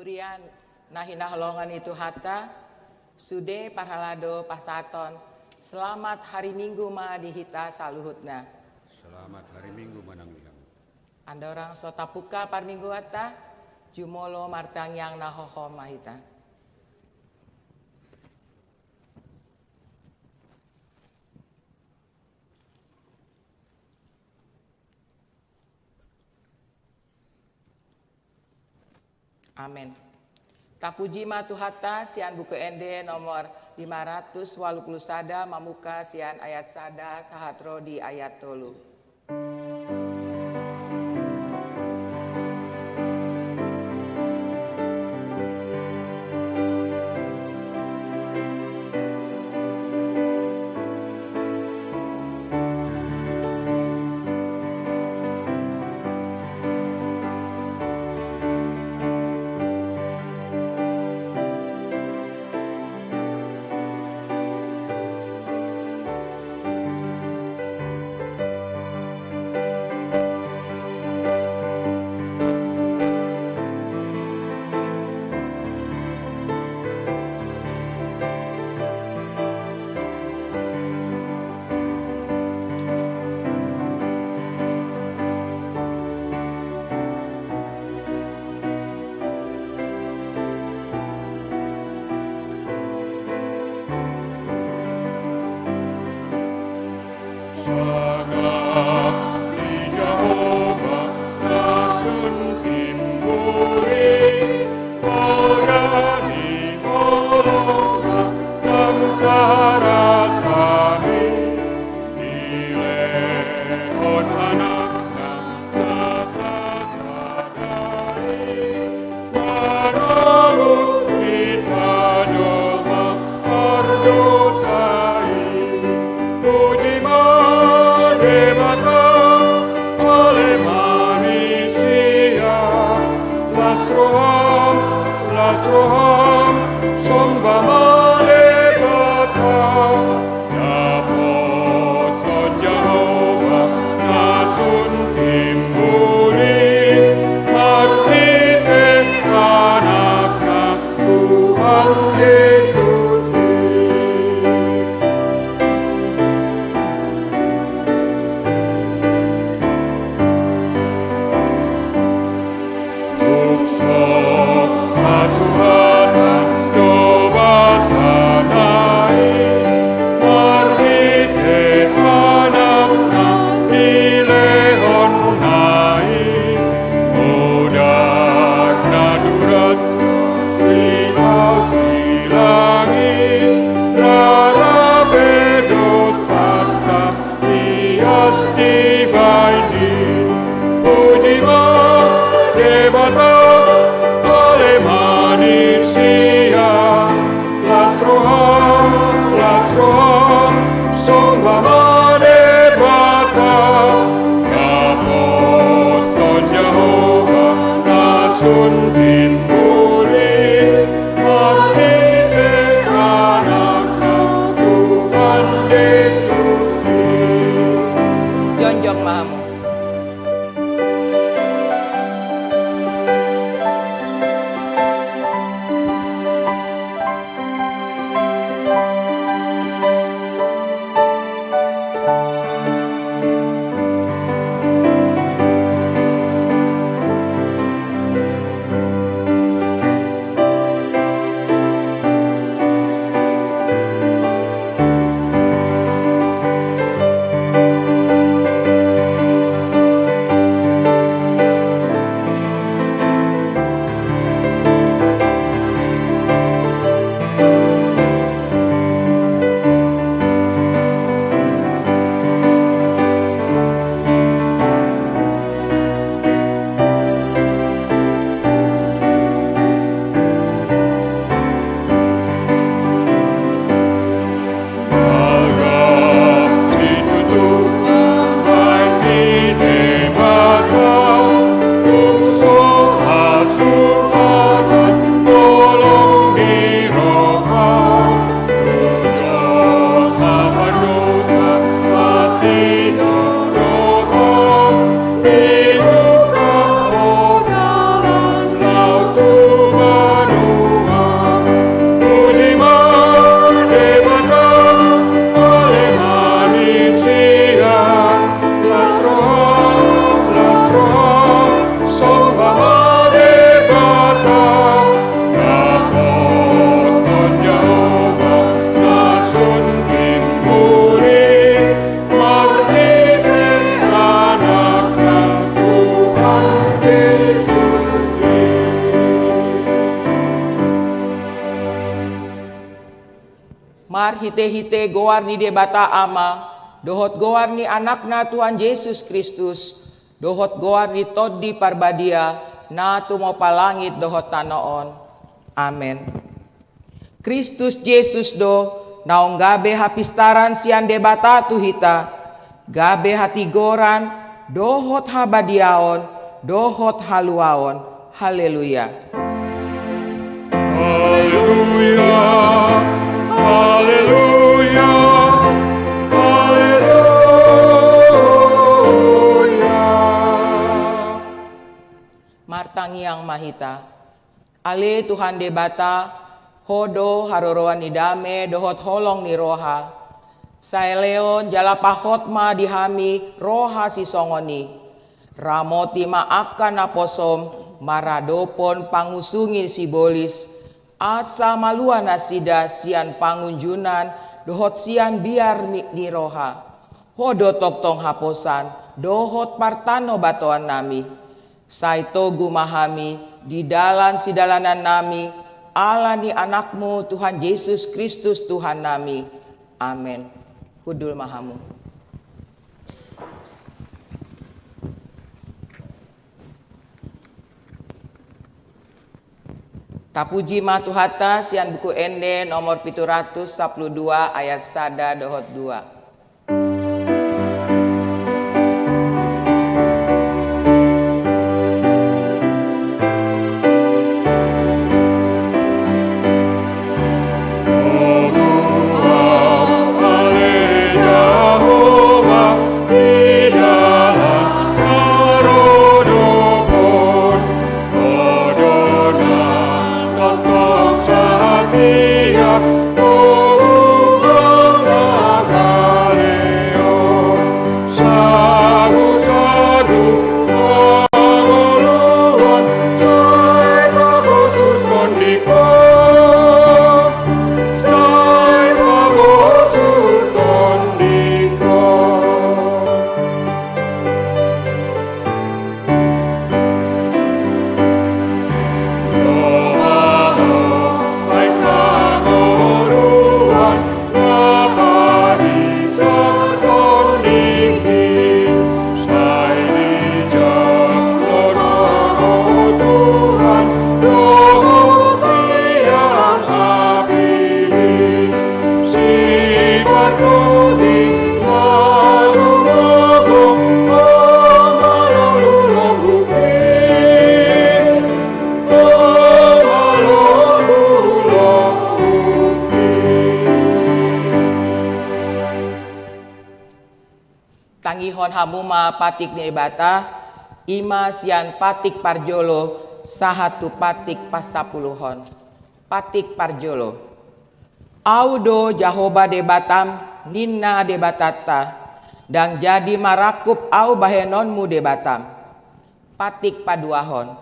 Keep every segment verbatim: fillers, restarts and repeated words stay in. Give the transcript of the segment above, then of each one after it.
Durian na hinaholongan ni Tuhanta, sude parhalado pasahaton, selamat hari Minggu ma di hita saluhutna. Selamat hari Minggu ma nang di hamu. Andorang so tapungka parmingguanta, jumolo martangiang na hohom ma hita. Amen. Tapuji ma Tuhanta, sian Buku Ende nomor lima ratus walu pulu sada, mamungka sian ayat sada sahat ro di ayat tolu. Sangap ni Jahowa na sun timbul i, poda ni holongna ndang tarasami, dilehon Anakna na sasadari, manolus hita jolma pardosa i. Puji ma Debata, ale manisia, las roham, las roham, somba ma Debata. Dapothon Jahowa na sun timbul i, marhite Anakna Tuhan Jesus i. Tung so hasuhatan do basana i, marhite Anakna dilehonna i, modar na turas di atas langit, rara pe dosanta ias dibahen i. Puji ma Debata, ale manisia, las roham, las roham, somba ma Debata. Dapothon Jahowa na sun timbul i, marhite Anakna Tuhan Jesus i. Jongjong ma hamu. marhite-hite goar ni Debata Ama, dohot goar ni Anakna Tuhan Jesus Kristus, dohot goar ni Tondi Parbadia, na tumompa langit dohot tano on. Amen. Kristus Jesus do naung gabe hapistaran sian Debata tu hita, gabe hatigoran, dohot habadiaon, dohot haluaon. Haleluya. Haleluya, haleluya, haleluya. Martangiang ma hita. Ale Tuhan Debata, Ho do haroroan ni dame dohot holong ni roha. Salelehon jala pahot ma di hami roha sisongon i. Ramoti ma angka naposom maradophon pangusungi sibolis, asa malua nasida sian pangunjunan dohot sian biar ni, ni roha. Ho do tongtong haposan dohot partanobatoannami. Sai togu ma hami di dalan sidalanannami, ala ni Anakmu Tuhan Jesus Kristus Tuhannami. Amen. Hundul ma hamu. Tapuji ma Tuhanta sian Buku Ende nomor pitu ratus sampulu dua ayat sada dohot dua. Tangihon hamu ma patik ni Debata, i ma sian patik parjolo sahat tu patik pasampuluhon. Patik parjolo. Ahu do Jahowa Debatam, ninna Debatanta, ndang jadi marangkup ahu bahenonmu Debatam. Patik paduahon.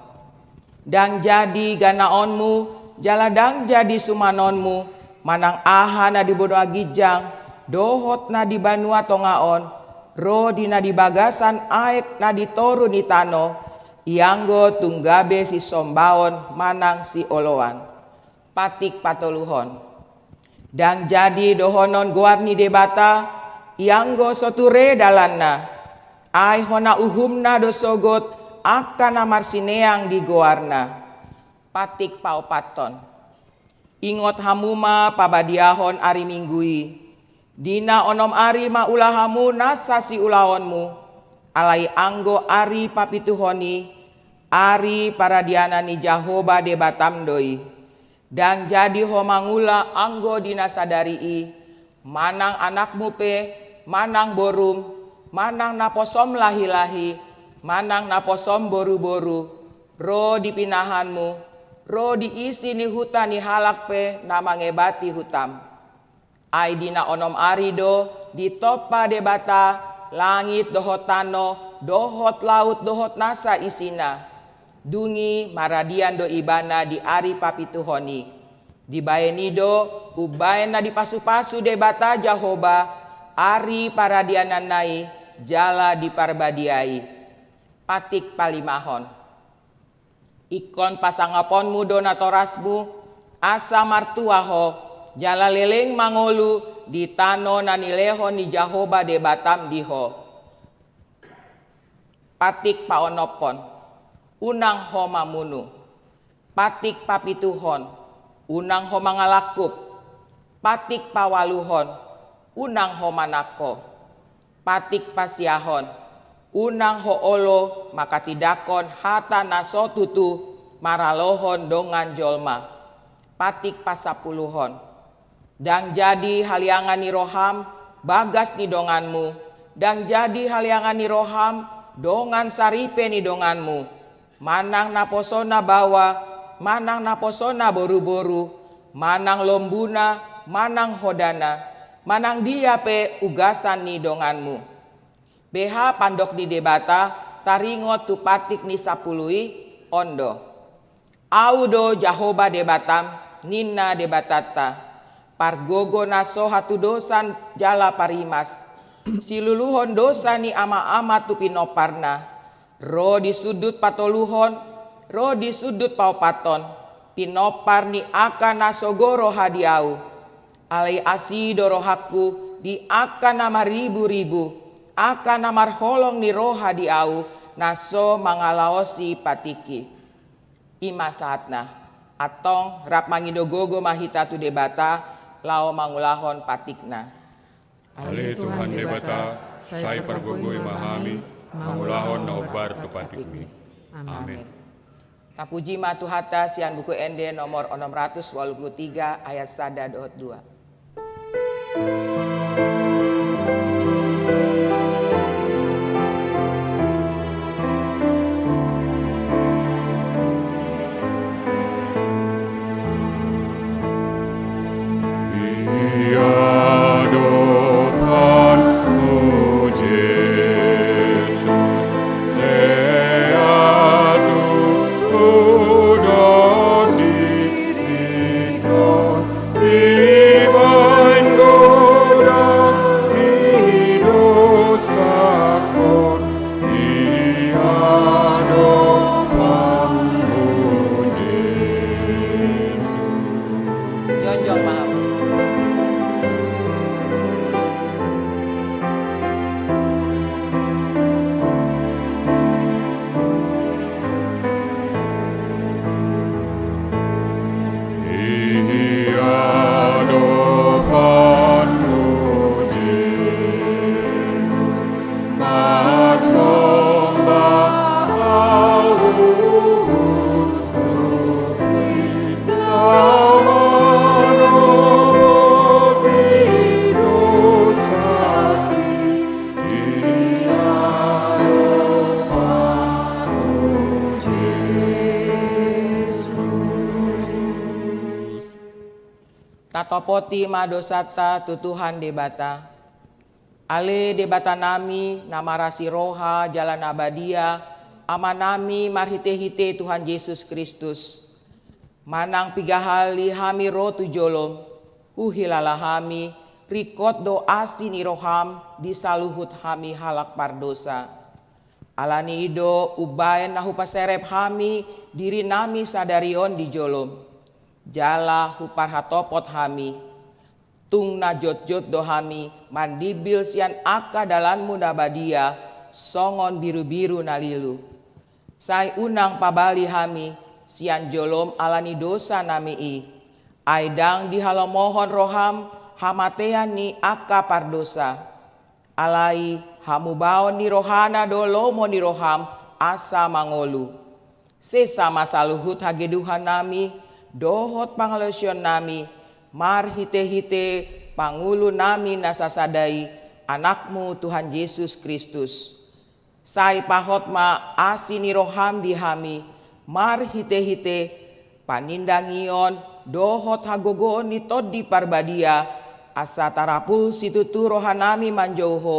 Ndang jadi ganaonmu, jala ndang jadi sumanonmu, manang aha na di banua ginjang, dohot na di banua tonga on, ro di na di bagasan aek na di toru ni tano, ianggo tung gabe sisombaon manang sioloan. Patik patoluhon. Ndang jadi dohonon goar ni Debata, ianggo so ture dalanna. Ai hona uhumna do sogot angka na marsineang di goarna. Patik paopathon. Ingot hamu ma pabadiahon ari Minggu i. Di na onom ari ma ula hamu nasa siulaonmu, alai anggo ari papituhon i, ari paradianan ni Jahowa Debatam do i. Ndang jadi ho mangula anggo di na sadari i, manang anakmu pe, manang borum, manang naposom lahi-lahi, manang naposom boru-boru, ro di pinahanmu, ro di isi ni huta ni halak pe na mangebati hutam. Ai di na onom ari do ditompa Debata langit dohot tano, dohot laut dohot nasa isina. Dung i maradian do ibana di ari papituhon i. Dibaen i do umbaen na dipasu-pasu Debata Jahowa ari paradiananna i jala diparbadiai. Patik palimahon. Ingkon pasangaponmu do natorasmu, asa martua ho, jala leleng mangolu di tano na nilehon ni Jahowa Debatam di ho. Patik paonomhon, unang ho mamunu. Patik papituhon, unang ho mangalangkup. Patik paualuhon, unang ho manangko. Patik pasiahon, unang ho olo manghatindanghon hata na so tutu maralohon dongan jolma. Patik pasampuluhon, ndang jadi haliangan ni roham bagas ni donganmu, ndang jadi haliangan ni roham dongan saripe ni donganmu, manang naposona baoa, manang naposona boruboru, manang lombuna, manang hodana, manang dia pe ugasan ni donganmu. Beha pandok ni Debata taringot tu patik ni sampulu i? On do: Ahu do Jahowa Debatam, ninna Debatanta, pargogo na so hatudosan jala parimas, siluluhon dosa ni amaama tu pinomparna, ro di sundut patoluhon, ro di sundut paopathon, pinompar ni angka na sogo roha di ahu. Alai asi do rohangku di angka na marriburibu, angka na marholong ni roha di ahu, na so mangalaosi patikki. I ma sahatna. Antong rap mangido gogo ma hita tu Debata laho mangulahon patikna. Ale Tuhan Debata, sai pargogoi ma hami mangulahon na hombar tu patikmi. Amen. Tapuji ma Tuhanta sian Buku Ende nomor onom ratus walu pulu tiga, ayat sada dohot dua. Jongjong ma hamu. Tatopoti ma dosanta tu Tuhan Debata. Ale Debata nami na marasi roha jala na badia, Ama nami marhitehite Tuhan Jesus Kristus. Manang piga hali hami ro tu jolom, huhilala hami, ringkot do asi ni roham di saluhut hami halak pardosa. Ala ni i do umbaen na hupaserep hami diri nami sadari on di jolom, jala huparhatopot hami. Tung na jotjot do hami mandimbil sian angka dalanmu na badia songon birubiru na lilu. Sai unang pabali hami sian jolom ala ni dosa nami i, ai ndang dihalomohon roham hamatean ni angka pardosa. Alai hamubaon ni rohana do lomo ni roham asa mangolu. Sesa ma saluhut hageduhan nami dohot pangalaosion nami marhitehite Pangulu nami na sasada i, Anakmu Tuhan Jesus Kristus. Sai pahot ma asi ni roham di hami marhitehite panindangion dohot hagogoon ni Tondi Parbadia, asa tarapul situtu rohanami manjou Ho,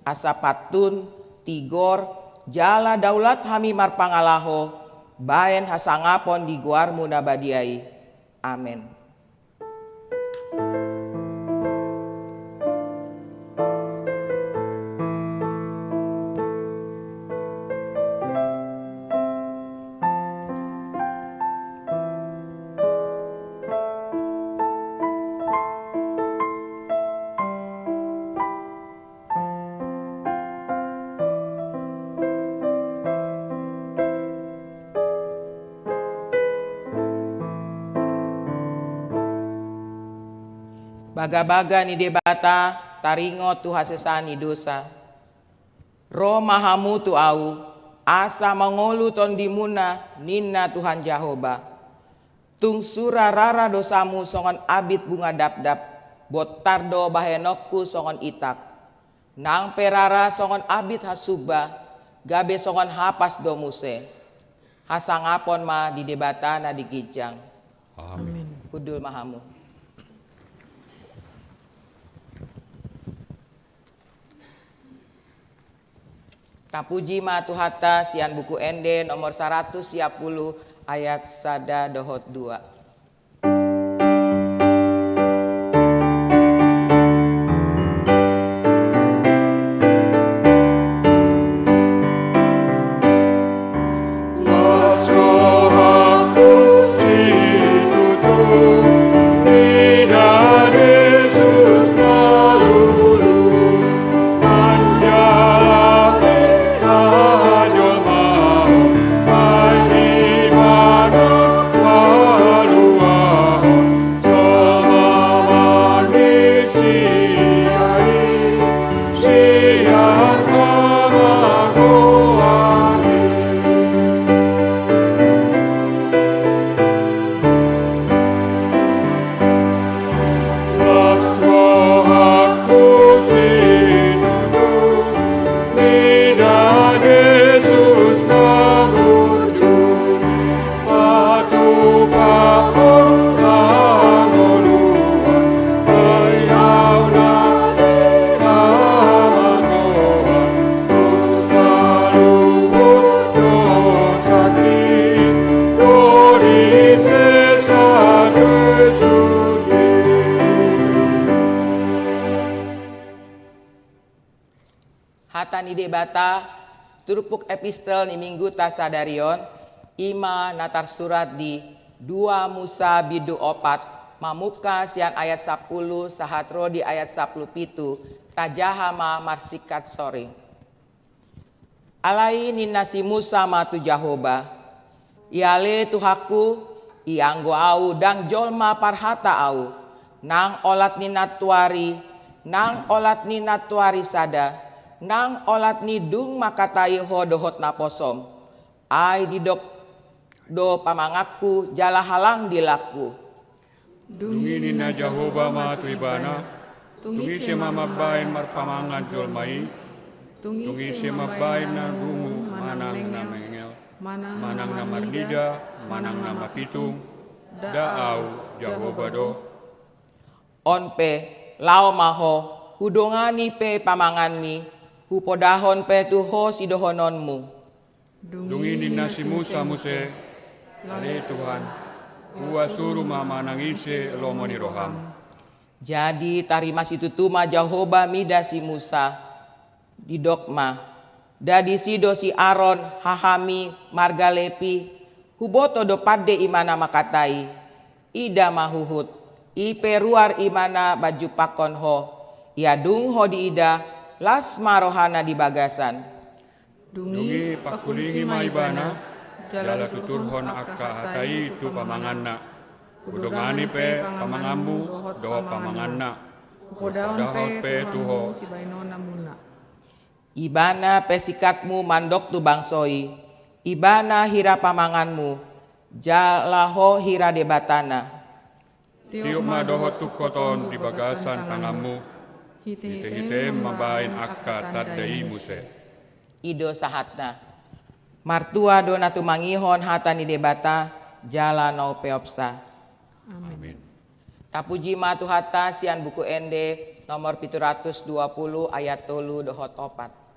asa pantun, tigor, jala daulat hami marpangalaho baen hasangapon di goarmu na badia i. Amen. Bagabaga ni Debata taringot tu hasesaan ni dosa. Ro ma hamu tu Ahu, asa mangolu tondimuna, ninna Tuhan Jahowa. Tung sura rara dosamu songon abit bunga dapdap, bontar do bahenonku songon itak. Nang pe rara songon abit hasumba, gabe songon hapas do muse. Hasangapon ma di Debata na di ginjang. Amin. Hundul ma hamu. Tapuji ma Tuhanta sian Buku Ende nomor saratus sia pulu ayat sada dohot dua. Hata ni Debata, turpuk epistel ni Mingguta sadari on, i ma na tarsurat di dua Musa bindu opat, mamungka sian ayat sampulu sahat ro di ayat sampulu pitu, tajaha ma marsingkat soring. Alai ninna si Musa ma tu Jahowa, Ia ale Tuhanku, ianggo ahu ndang jolma parhata ahu, nang olat ni nantuari, nang olat ni nantuari sada, nang olat ni dung mangkatai ho dohot naposom. Ai didok do pamanganku jala halang dilangku. Dung i ninna Jahowa ma tu ibana, tung ise ma mambahen marpamangan jolma i? Tung ise ma mambahen na dungu manang na mengel, manang na marnida, manang na mapitung? Nda ahu, Jahowa do. On pe, laho ma ho, hudongani pe pamanganmi, hupodahon pe tu ho sidohononmu. Dung i ninna si Musa muse, Ale Tuhan, ua suru ma manang ise lomo ni roham. Jadi tarima situtu ma Jahowa mida si Musa, didok ma, Nda disi do si Aron, hahami, marga Lepi? Huboto do pande ibana mangkatai. Ida ma huhut, i pe ruar ibana manjumpangkon ho. Ia dung ho diida, las ma rohana di bagasan. Dung i pangkulingi ma ibana, jala tuturhon angka hata i tu pamanganna. Hudongani pe pamanganmu dohot pamanganna. Hupodahon pe tu ho sibahenonmuna. Ibana pe singkatmu mandok tu bangso i, ibana hira pamanganmu, jala ho hira Debatana. Tiop ma dohot tungkot on di bagasan tanganmu, hite-hiteem mambahen angka tanda i muse. I do sahatna. Martua do na tumangihon hata ni Debata, jala na umpeopsa. Amin. Tapuji ma Tuhanta sian Buku Ende nomor pitu ratus dua pulu ayat tolu dohot opat.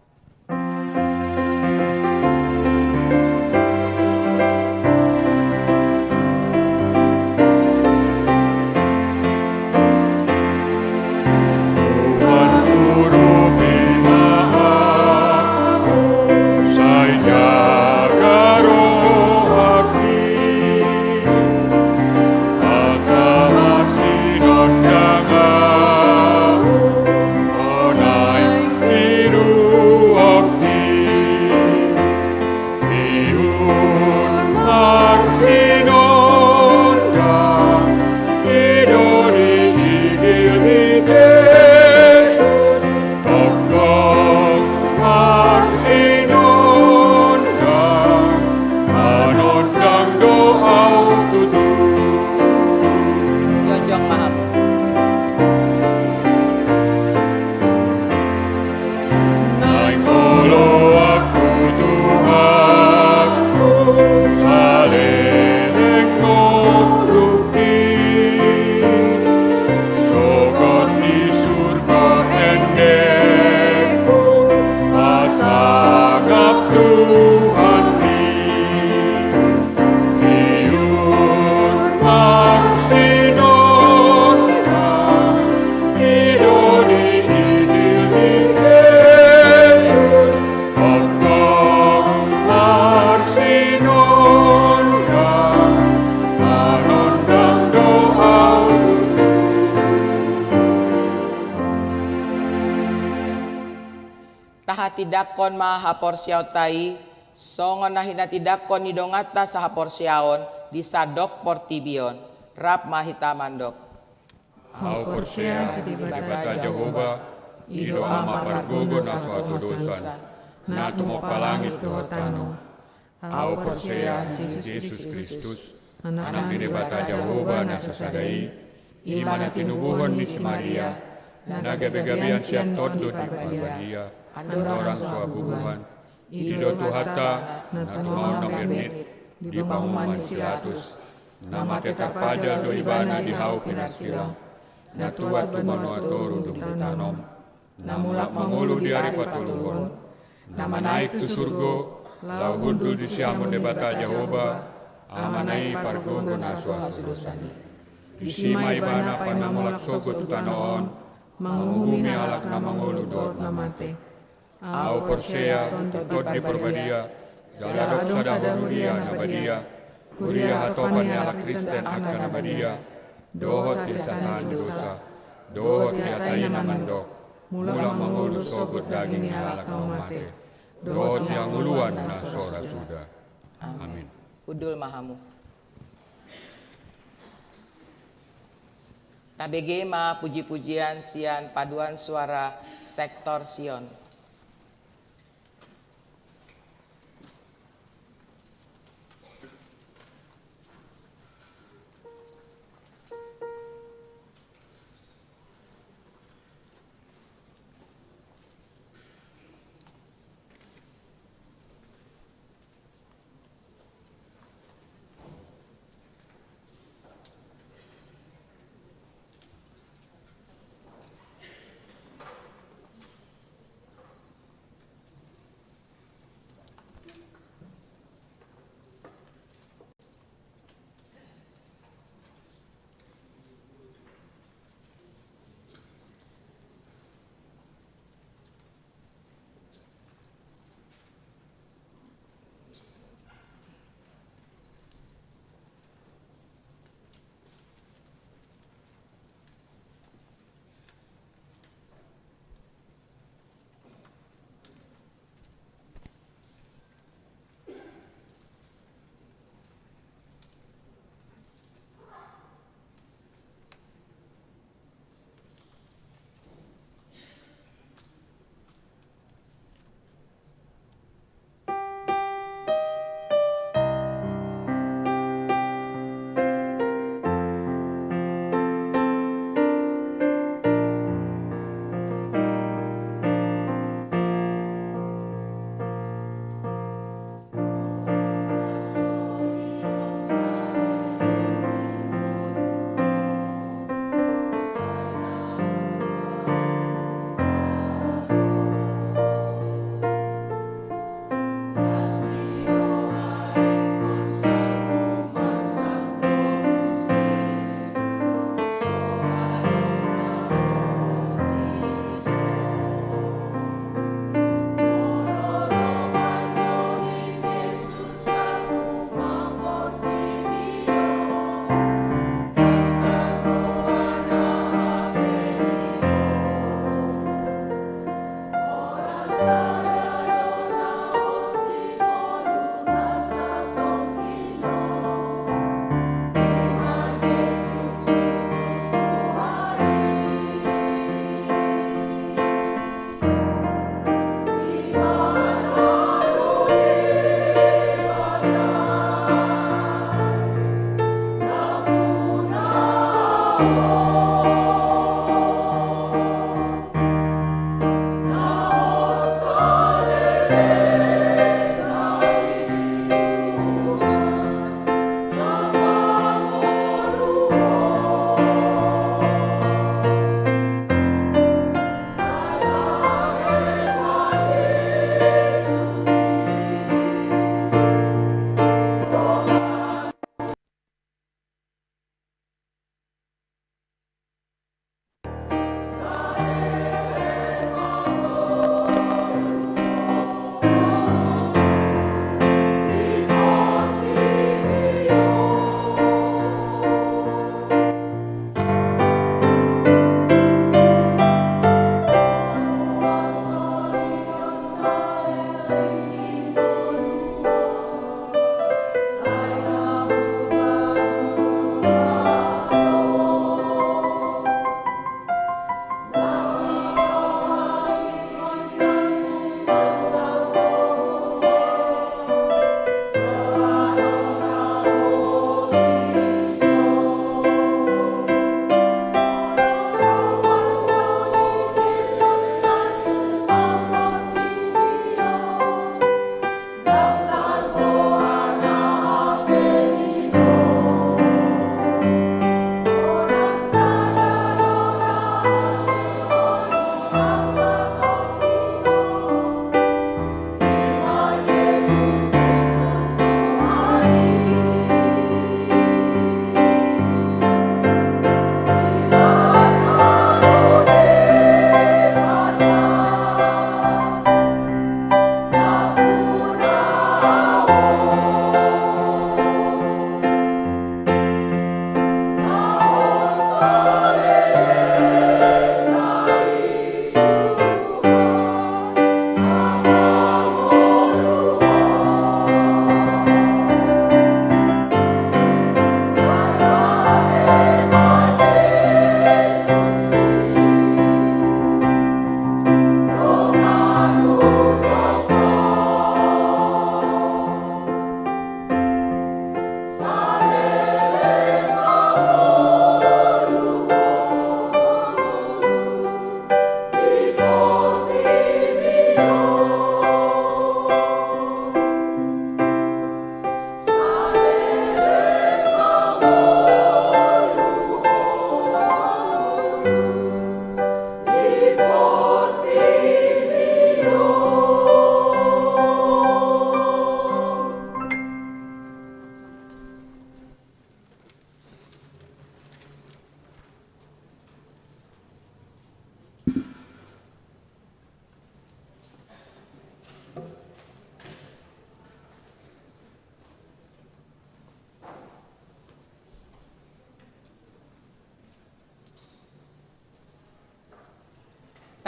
Hatindangkon ma haporseaonta i, songon na hinatindangkon ni donganta sahaporseaon di sandok portibi on. Rap ma hita mandok. Ahu porsea di Debata Jahowa, i do Ama pargogo na so hatodosan, na tumompa langit dohot tano. Ahu porsea di Jesus Kristus, Anak ni Debata Jahowa na sasada i, i ma na tinubuhon ni si Maria, na gabegabean sian Tondi Parbadia, andorang so habubuhan. I do Tuhanta, na tumaon na mernit di pahuman ni si Latus, na mate tarpajal do Ibana di hau pinarsilang, na tuat tu banua toru dung ditanom, na mulak mangolu di ari patoluhon, na manaek tu surgo, laho hundul di siamun Debata Jahowa, Amana i pargogo na so hatodosan i. Disi ma Ibana paima mulak sogot tu tano on, manguhumi halak na mangolu dohot na mate. Ahu porsea tu Tondi Parbadia, jala adong sada huria na badia, huria hatopan ni halak Kristen angka na badia, dohot hinsasahan ni dosa, dohot hata i na mandok, mulak mangolu sogot daging ni halak na mate, dohot hangoluan na so ra suda. Amin. Hundul ma hamu. Tabege ma puji-pujian sian paduan suara sektor Sion.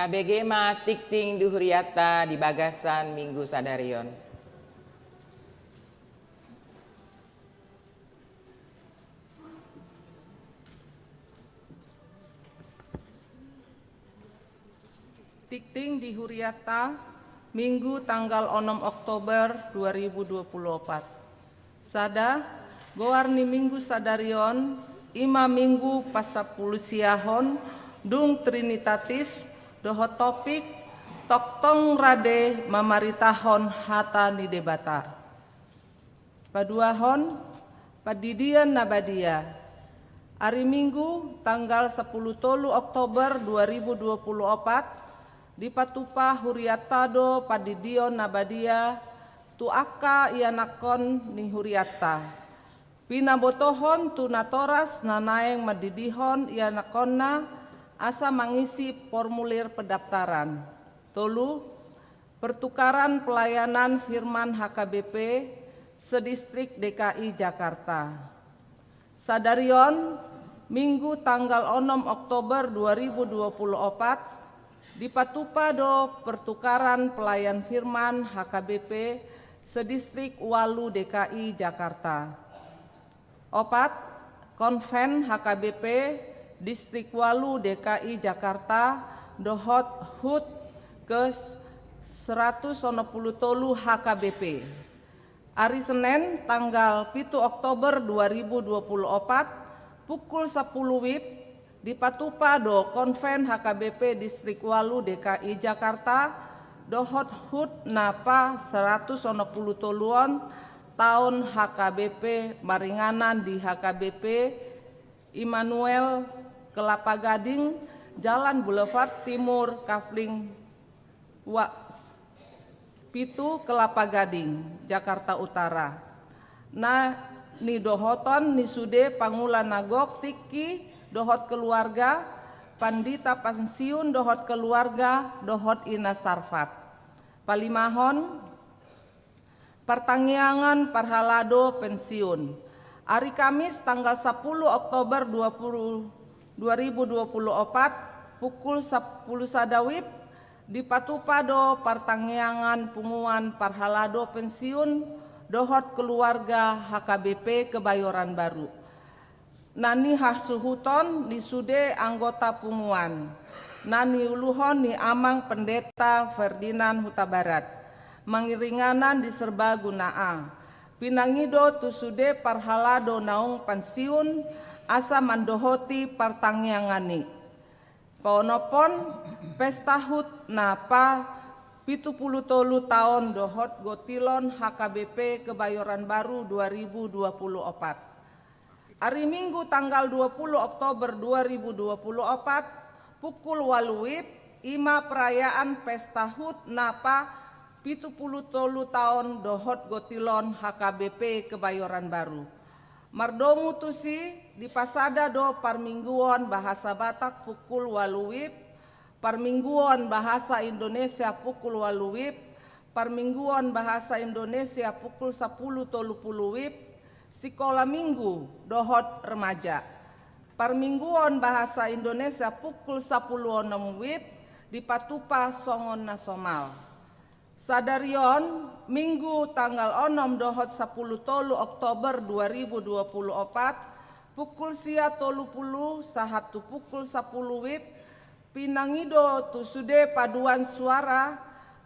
Tabege ma tingting di hurianta di bagasan Minggu sadari on. Tingting di hurianta, Minggu tanggal onom Oktober dua ribu dua puluh opat. Sada, goar ni Minggu sadari on, i ma Minggu pasampulusiahon, dung Trinitatis, dohot topik, tongtong rade mamaritahon hata ni Debata. Paduahon, pandidion na badia. Ari Minggu, tanggal sampulu tolu Oktober dua ribu dua puluh opat, dipatupa hurianta do pandidion na badia tu angka ianakhon ni hurianta. Pinabotohon tu natoras na naeng mandidihon ianakhonna asa mangisi formulir pendaftaran. Tolu, pertukaran pelayanan firman H K B P sedistrik D K I Jakarta. Sadari on, Minggu tanggal onom Oktober dua ribu dua puluh opat, dipatupa do pertukaran pelayan firman H K B P sedistrik ualu D K I Jakarta. Opat, konven H K B P Distrik ualu D K I Jakarta dohot hut ke seratus onom puluh tolu H K B P. Ari Senen, tanggal pitu Oktober dua ribu dua puluh opat, pukul sampulu wib, dipatupa do konven H K B P Distrik ualu D K I Jakarta dohot hut na pa seratus onom puluh tolu on taon H K B P maringanan di H K B P Immanuel Kelapa Gading, Jalan Boulevard Timur, Kafling, Wa-, pitu Kelapa Gading, Jakarta Utara. Na nidohoton ni sude pangula na gok tingki dohot keluarga, pandita pensiun dohot keluarga, dohot ina sarfat. Palimahon, partangiangan parhalado pensiun. Ari Kamis tanggal sampulu Oktober dua puluh, dua ribu dua puluh opat, pukul sampulu sada wib, dipatupa do partangiangan punguan parhalado pensiun dohot keluarga H K B P Kebayoran Baru. Na nihasuhuton ni sude anggota punguan, na niuluhon ni Amang Pendeta Ferdinand Hutabarat, mangiringanan di Serbaguna A, pinangido tu sude parhalado naung pensiun asa mandohoti partangiangan i. Paonomhon, pesta hut na pa pitu puluh tolu taon dohot gotilon H K B P Kebayoran Baru dua ribu dua puluh opat. Ari Minggu tanggal dua puluh Oktober dua ribu dua puluh opat, pukul ualu wib, i ma perayaan pesta hut na pa pitu puluh tolu taon dohot gotilon H K B P Kebayoran Baru. Mardomu tusi, dipasada do parmingguon bahasa Batak pukul ualu wib, parmingguon bahasa Indonesia pukul ualu wib, parmingguon bahasa Indonesia pukul sampulu tolu puluh wib, sikola minggu dohot remaja. Parmingguon bahasa Indonesia pukul sampulu onom wib, dipatupa songon na somal. Sadari on, Minggu tanggal onom dohot sampulu tolu Oktober dua ribu dua puluh opat, pukul sia tolu puluh sahat tu pukul sampulu wib, pinangido tu sude paduan suara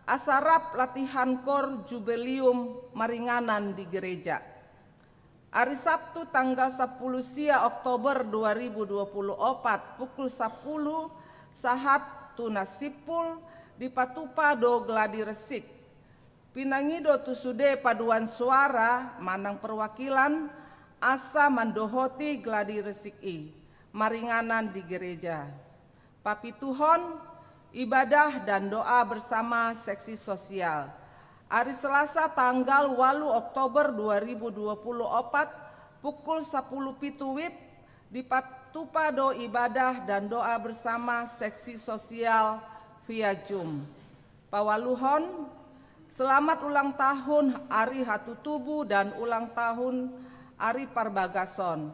asa rap latihan kor Jubelium maringanan di gereja. Ari Sabtu tanggal sampulu sia Oktober dua ribu dua puluh opat, pukul sampulu sahat tu na simpul, dipatupa do gladi resik. Pinangido tu sude paduan suara manang perwakilan asa mandohoti gladi resik i maringanan di gereja. Papituhon, ibadah dan doa bersama seksi sosial. Ari Selasa tanggal ualu Oktober dua ribu dua puluh opat, pukul sampulu pitu wib, dipatupa do ibadah dan doa bersama seksi sosial via Zoom. Paualuhon, selamat ulang tahun ari hatutubu dan ulang tahun ari parbagason.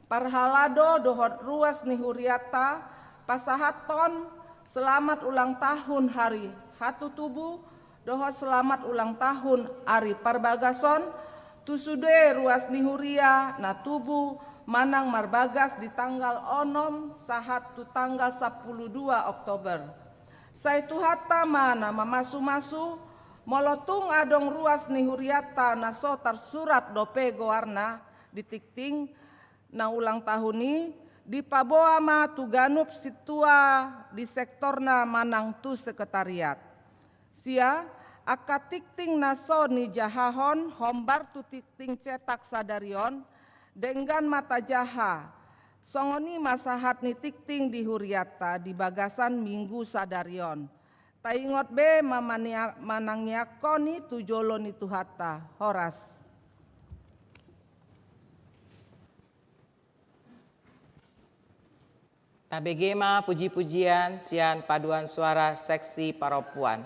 Parhalado dohot ruas ni hurianta pasahathon Selamat ulang tahun hari hatutubu, dohot selamat ulang tahun ari parbagason, tu sude ruas ni huria na tubu manang marbagas di tanggal onom sahat tu tanggal sampulu dua Oktober. Sai Tuhanta ma na mamasu-masu, molo tung adong ruas ni hurianta na so tarsurat dope goarna di tingting na ulang tahun i, dipaboa ma tu ganup sintua di sektorna manang tu sekretariat. Sia, angka tingting na so nijahahon hombar tu tingting cetak sadari on, denggan ma tajaha. Songon i ma sahat ni tingting di hurianta di bagasan minggu sadari on. Taingot be ma mania-, manangiangkon i tu jolo ni Tuhanta. Horas. Tabege ma puji-pujian sian paduan suara seksi parompuan.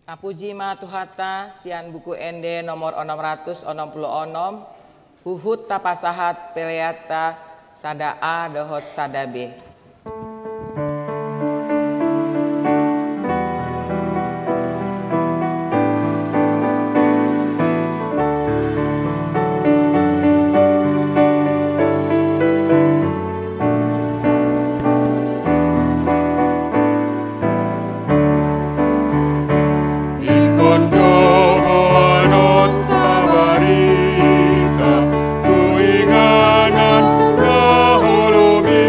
Tapuji ma Tuhanta, sian Buku Ende nomor onom ratus onom pulu onom, huhut tapasahat peleanta sada A dohot sada B. Ingkon do boanonta barita tu inganan na holom i,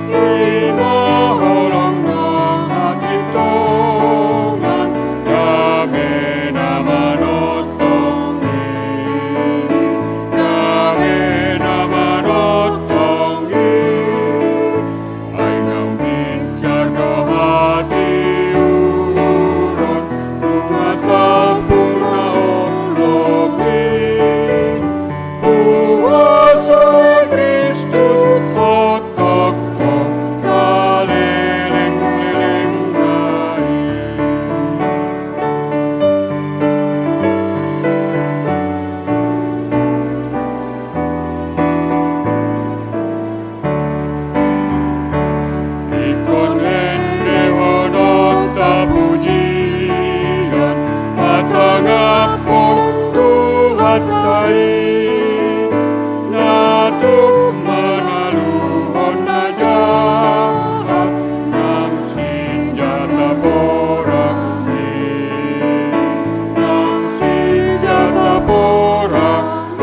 i ma holong na hasintongan, dame na manongtong i, dame na manongtong i. Ai naung binsar do hatiuron, nunga sampurna holom i. Huaso ni Kristus hot tongtong saleleng-lelengna i. Ingkon lehononta pujion pasangaphon Tuhanta i, na tuk manghaluhon na jahat nang sinjata porang i, nang sinjata porang i.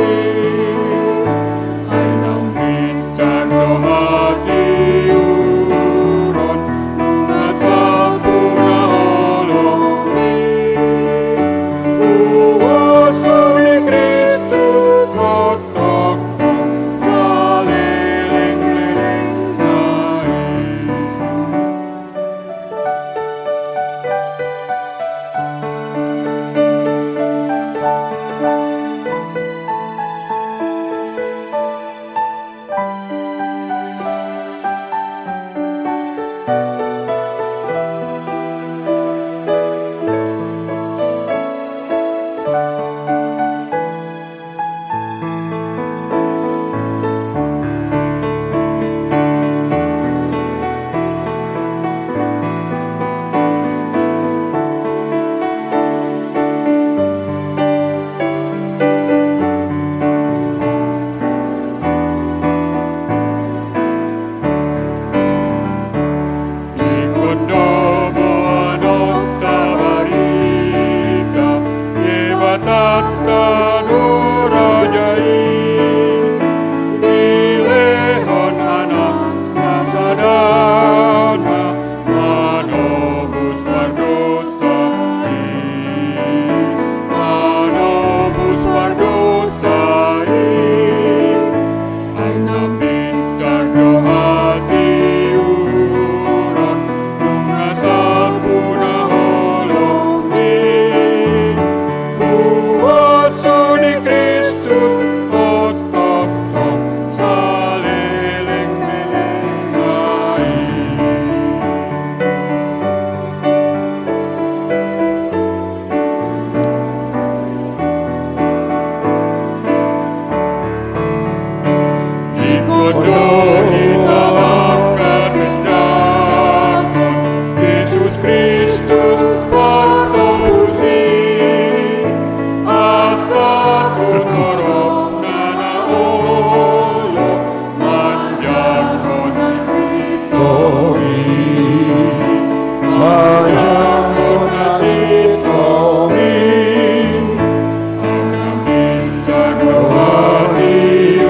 Ai naung binsar do hatiuron, nunga sampurna holom i. Huaso ni Kristus hot tongtong saleleng-lelengna i. Ingkon do boanonta barita Debatanta na raja i, dilehon Anak sasadana manobus pardosa i, manobus pardosa i. Ai naung binsar do hatiuron, nunga sampurna holom i. Huaso ni Kristus hot tongtong saleleng-lelengna i. Ingkon do hita mangkatindangkon Jesus Kristus Partobusi, asa tu toropna na olo manjangkon na sintong i, manjangkon na sintong i. Ai naung binsar do hatiuron,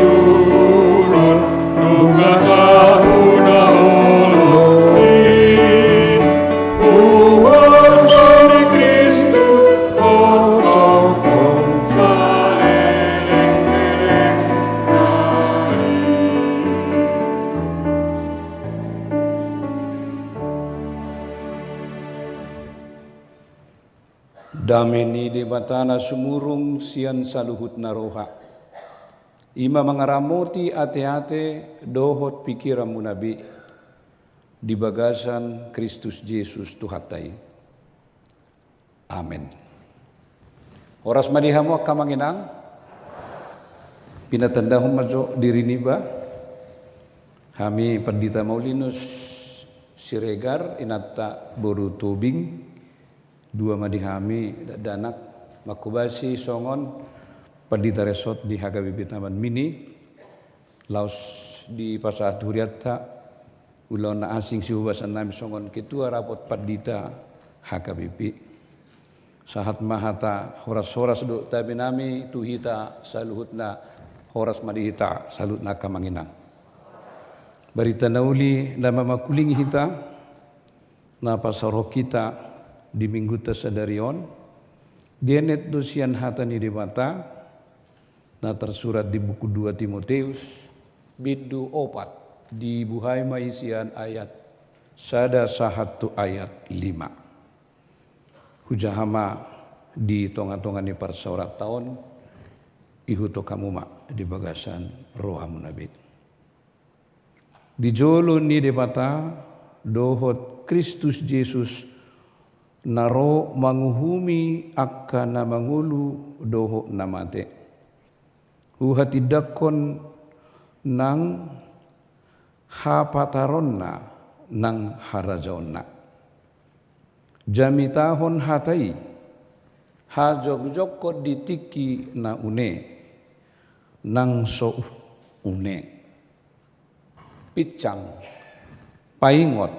Dame ni Debata na sumurung sian saluhutna roha, i ma mangaramoti ateate dohot pingkiranmuna be, di bagasan Kristus Jesus Tuhanta i. Amen. Horas ma di hamu angka amang inang. Pinatandahon ma jo diri niba. Hami Pandita Maulinus Siregar, inanta boru Tobing, dua ma di hami dakdanak, manghobasi songon pandita resort di H K B P Taman Mini, laos dipasahat hurianta, ulaon na asing sihubasan nami songon ketua rapot pandita H K B P. Sahat ma hata horas-horas dohot dame nami tu hita saluhutna, horas ma di hita saluhutna angka amang inang. Barita na uli na mamangkulingi hita, na pasaorhon hita di minggunta sadari on, dienet do sian hata ni Debata, na tarsurat di buku dua Timoteus, bindu opat, dibuhai ma i sian ayat sada sahat tu ayat lima. Hujaha ma di tonga-tonga ni parsaoranta on, ihuthon hamu ma di bagasan rohamuna be. Di jolo ni Debata dohot Kristus Jesus na ro manguhumi angka na mangolu dohot na mate, huhatindangkon nang hapataronna nang harajaonna. Jamitahon hata i, hajongjongkon di tingki na une nang so une. Pinsang, paingot,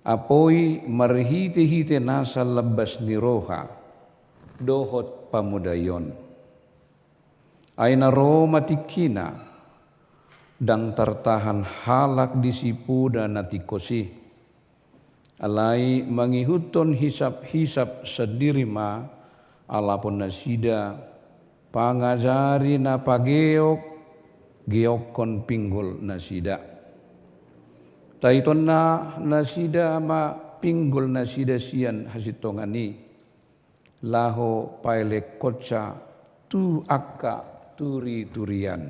apoi marhite-hite nasa lambas ni roha dohot pamodaion. Ai na ro ma tingkina, ndang tartahan halak di sipoda na tingkos i. Alai mangihuthon hisap-hisap sandiri ma alapon nasida, pangajari na pageok-geokkon pinggol nasida. Taitonna nasida ma pinggol nasida sian hasintongan i, laho paelekkonsa tu angka turi-turian.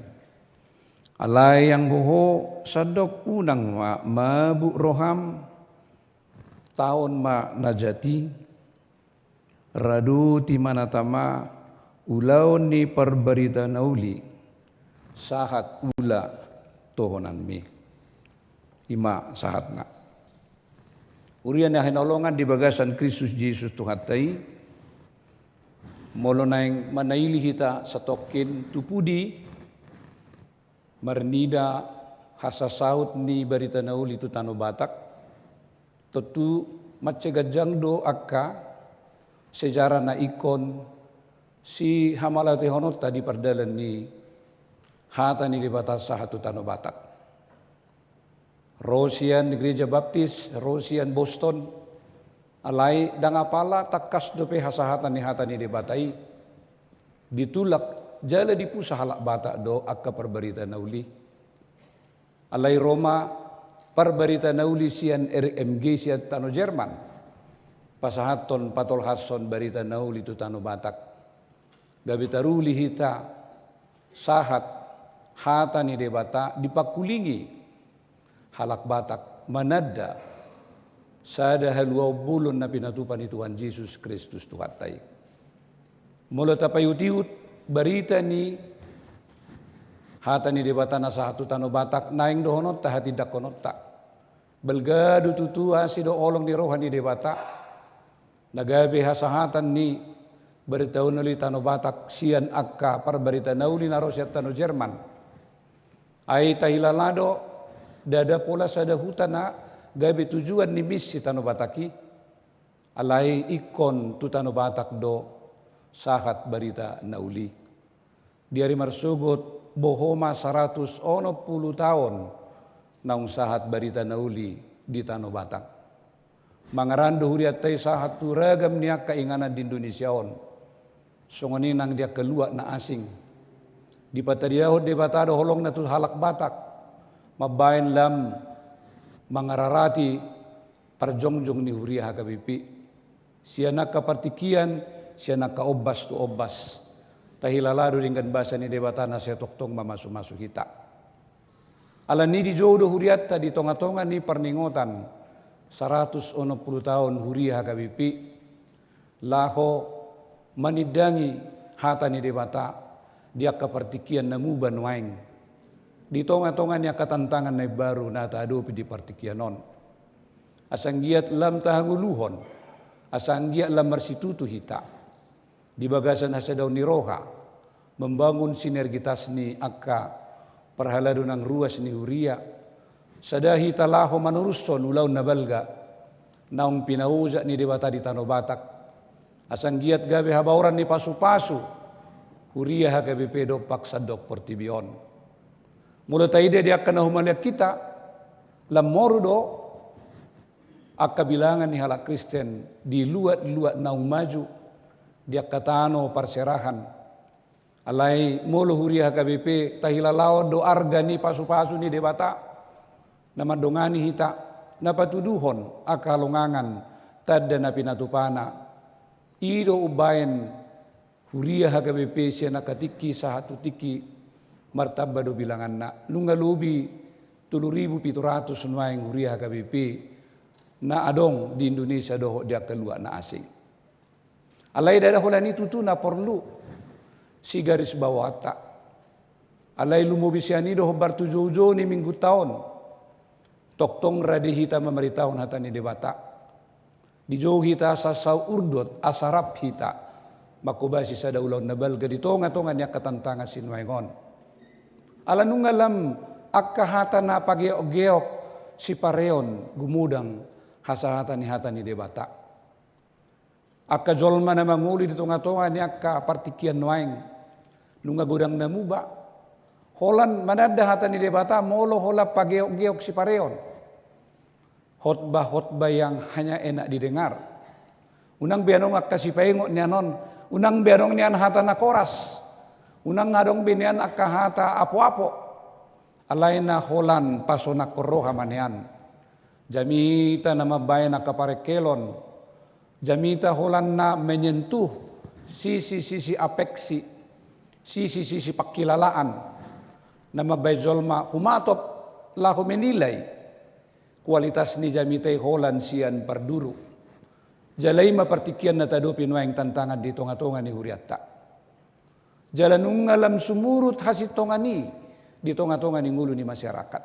Alai anggo ho, sandok unang ma mabuk roham, taon ma na jat i, radoti ma na tama ulaon ni parbarita na uli, sahat ula tohonanmi. I ma sahatna. Huria na hinaholongan di bagasan Kristus Jesus Tuhanta i, molo naeng manaili hita satongkin tu pudi marnida hasasaut ni barita na uli tu tano Batak, tontu mansai ganjang do angka sejarah na ingkon sihamauliatehononta di pardalan ni hata ni Debata sahat tu tano Batak. Ro sian Gereja Baptis, ro sian Boston, alai ndang apala tangkas dope hasahatan ni hata ni Debata i ditulak jala dipusa halak Batak do angka parbarita na uli. Alai ro ma parbarita na uli sian R M G sian tano Jerman, pasahathon, patolhashon barita na uli tu tano Batak. Gabe taruli hita sahat hata ni Debata dipangkulingi halak Batak mananda sada haluaon bolon na pinatupa ni Tuhan Jesus Kristus Tuhanta i. Molo tapaihut-ihut barita ni hata ni Debata na sahat tu tano Batak, naeng dohononta hatindangkononta. Balga do tutu asi do holong ni roha ni Debata na gabe hasahatan ni barita na uli tano Batak sian angka parbarita na uli na ro sian tano Jerman. Ai tahilala do, ndada pola sada huta na gabe tujuan ni misi tano Batak i, alai ingkon tu tano Batak do sahat barita na uli. Di ari marsogot boho ma saratus onom pulu taon naung sahat barita na uli di tano Batak. Mangaran do hurianta i sahat tu ragam ni angka inganan di Indonesia on. Songon i nang di angka luat na asing. Dipatariahon Debata do holongna tu halak Batak mambaen lam mangararati parjongjong ni huria H K B P. Sian angka partingkian, sian angka ombas tu ombas. Tahilala do denggan basa ni Debata na sai tongtong mamasumasu hita. Alani i dijou do hurianta di tongatonga ni parningotan saratus onom pulu taon huria H K B P, laho manindangi hata ni Debata di angka partingkian na muba nuaeng, di tongatonga ni angka tantangan na imbaru na tahadopi di partingkian on. Asa anggiat lam tahangoluhon, asa anggiat lam marsitutu hita di bagasan hasadaon ni roha, membangun sinergitas ni angka parhalado nang ruas ni huria, sada hita laho manorushon ulaon na balga naung pinaojak ni Debata di tano Batak, asa anggiat gabe habaoran ni pasupasu huria H K B P dompak sandok portibi on. Molo taida di angka na humaliang hita, lam moru do angka bilangan ni halak Kristen di luat-luat naung maju di angka tano parserahan. Alai molo huria H K B P tahilalaon do arga ni pasupasu ni Debata, na mandongani hita, na patuduhon angka halongangan tanda na pinatupana. I do umbaen huria H K B P sian angka tingki sahat tu tingki martamba do bilanganna. Nunga lobi tolu ribu pitu ratus nuaeng huria H K B P na adong di Indonesia dohot di angka luat na asing. Alai ndada holan i tutu na porlu sigarisbawaonta. Alai lumobi sian i do hombar tu joujou ni minggunta on, tongtong rade hita mamaritahon hata ni Debata. Dijou hita asa sau urdot, asa rap hita manghobasi sada ulaon na balga di tongatonga ni angka tantangan sinuaeng on. Ala nunga lam angka hata na pageokgeok sipareon gumodang hasahatan ni hata ni Debata. Angka jolma na mangolu di tongatonga ni angka partingkian nuaeng, nunga godang na muba. Holan mananda hata ni Debata molo holan pageokgeok sipareon. Khotbah-khotbah yang hanya enak didengar. Unang be adong angka sipaingot nian on, unang be adong nian hata na koras, unang adong be nian angka hata apoapo. Alai na holan pasonanghon roha ma nian. Jamita na mambaen angka parengkelon, jamita holan na menyentuh sisi-sisi afeksi, sisi-sisi pangkilalaan, na mambaen jolma humatop laho menilai kualitas ni jamita i holan sian parduru. Jala i ma partingkian na tahadopi nuaeng tantangan di tongatonga ni hurianta. Jala nunga lam sumurut hasintongan i di tongatonga ni ngolu ni masyarakat.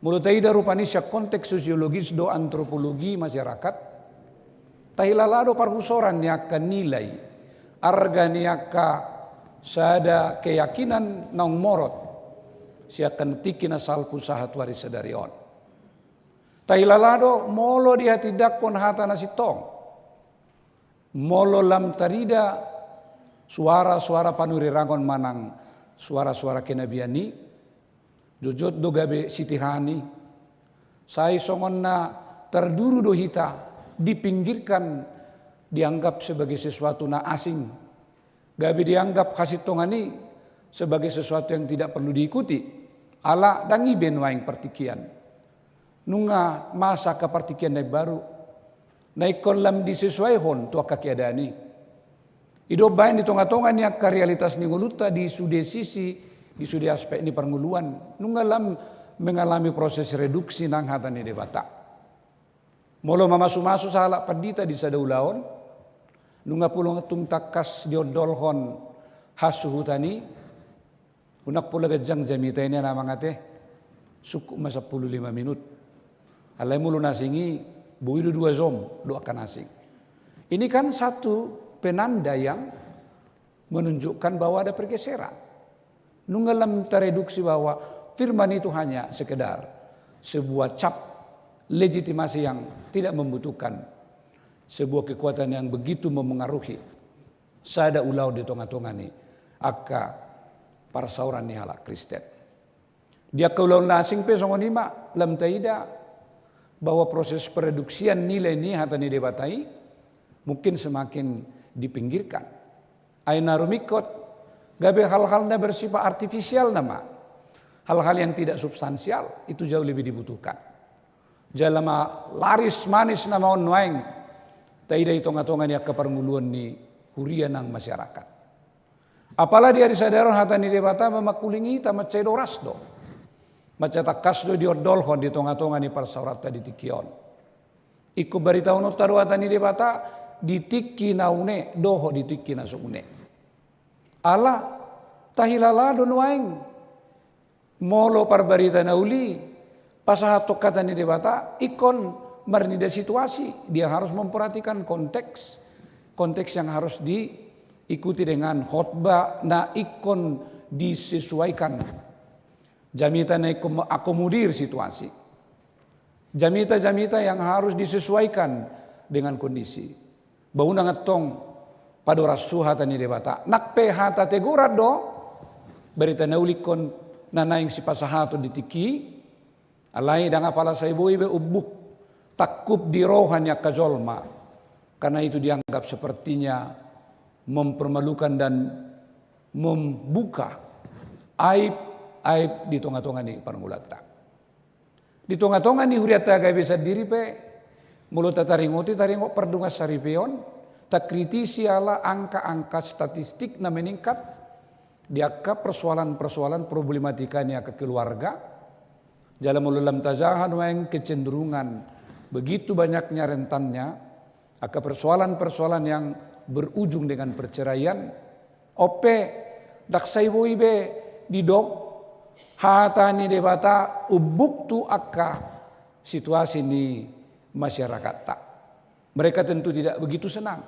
Molo taida rupani sian konteks sosiologis dohot antropologi masyarakat, tahilala do parhusoran ni angka nilai, arga ni angka sada keyakinan naung morot sian angka tingki na salpu sahat tu ari sadari on. Tahilala do molo dihatindangkon hata na sintong, molo lam tarida suara-suara panurirangon manang suara-suara kenabian i, jotjot do gabe sitihan i. Sai songon na tarduru do hita, dipinggirkan, dianggap sebagai sesuatu na asing. Gabe dianggap hasintongan i sebagai sesuatu yang tidak perlu diikuti. Ala ndang i be nuaeng partingkian. Nunga masa angka partingkian na imbaru na ingkon lam disesuaihon tu angka keadaan i. I do umbaen di tongatonga ni angka realitas ni ngolunta di sude sisi, di sude aspek ni parngoluan, nunga lam mengalami proses reduksi nang hata ni Debata. Molo mamasumasu sahalak pandita di sada ulaon, nunga pola tung tangkas diondolhon hasuhutan i, unang pola ganjang jamita i nian amang ate, sungkun ma sampulu lima minut. Alai molo na asing i, boi do dua jom do angka na asing. Ini kan satu penanda yang menunjukkan bahwa ada pergeseran. Nunga lam tareduksi bahwa firman itu hanya sekedar sebuah cap legitimasi yang tidak membutuhkan sebuah kekuatan yang begitu memengaruhi sada ulaon di tongatonga ni angka parsaoran ni halak Kristen. Di angka ulaon na asing pe songon i ma, lam taida bahwa proses pereduksian nilai ni hata ni Debata i mungkin semakin dipinggirkan. Ai na rumingkot, gabe hal-hal na bersifat artifisial nama, hal-hal yang tidak substansial, itu jauh lebih dibutuhkan. Jala ma laris manis nama on nuaeng, Taida i tonga-tonga ni angka parngoluon ni huria nang masyarakat. Apala di ari sadari on hata ni Debata mamangkulingi hita mansai doras do. Mansai tangkas do diondolhon di tonga-tonga ni parsaoranta di tingki on. Ingkon baritahononta do hata ni Debata di tingki na une dohot di tingki na so une. Ala tahilala do nuaeng molo parbarita na uli pasahathon hata ni Debata ingkon marnida situasi, dia harus memperhatikan konteks, konteks yang harus diikuti dengan khotbah na ingkon disesuaikan. Jamita na ingkon mengakomodir situasi. Jamita-jamita yang harus disesuaikan dengan kondisi. Ba unang antong padoras hu hata ni Debata. Nang pe hata teguran do, barita na uli ingkon na naeng sipasahaton di tingki i, alai ndang apala sai boi be umbuk tangkup di roha ni angka jolma. Karena itu dianggap sepertinya mempermalukan dan membuka aib-aib di tonga-tonga ni parngoluanta. Di tonga-tonga ni hurianta gabe sandiri pe, molo tataringoti, taringot pardongan saripeon, takritisi ala angka-angka statistik na meningkat di angka persoalan-persoalan problematika ni angka keluarga, jala molo lam tajaha nuaeng kecenderungan begitu banyaknya rentannya, angka persoalan-persoalan yang berujung dengan perceraian, on pe ndang sai boi be didok hata ni Debata umbuk tu angka situasi ni masyarakatta. Mereka tentu tidak begitu senang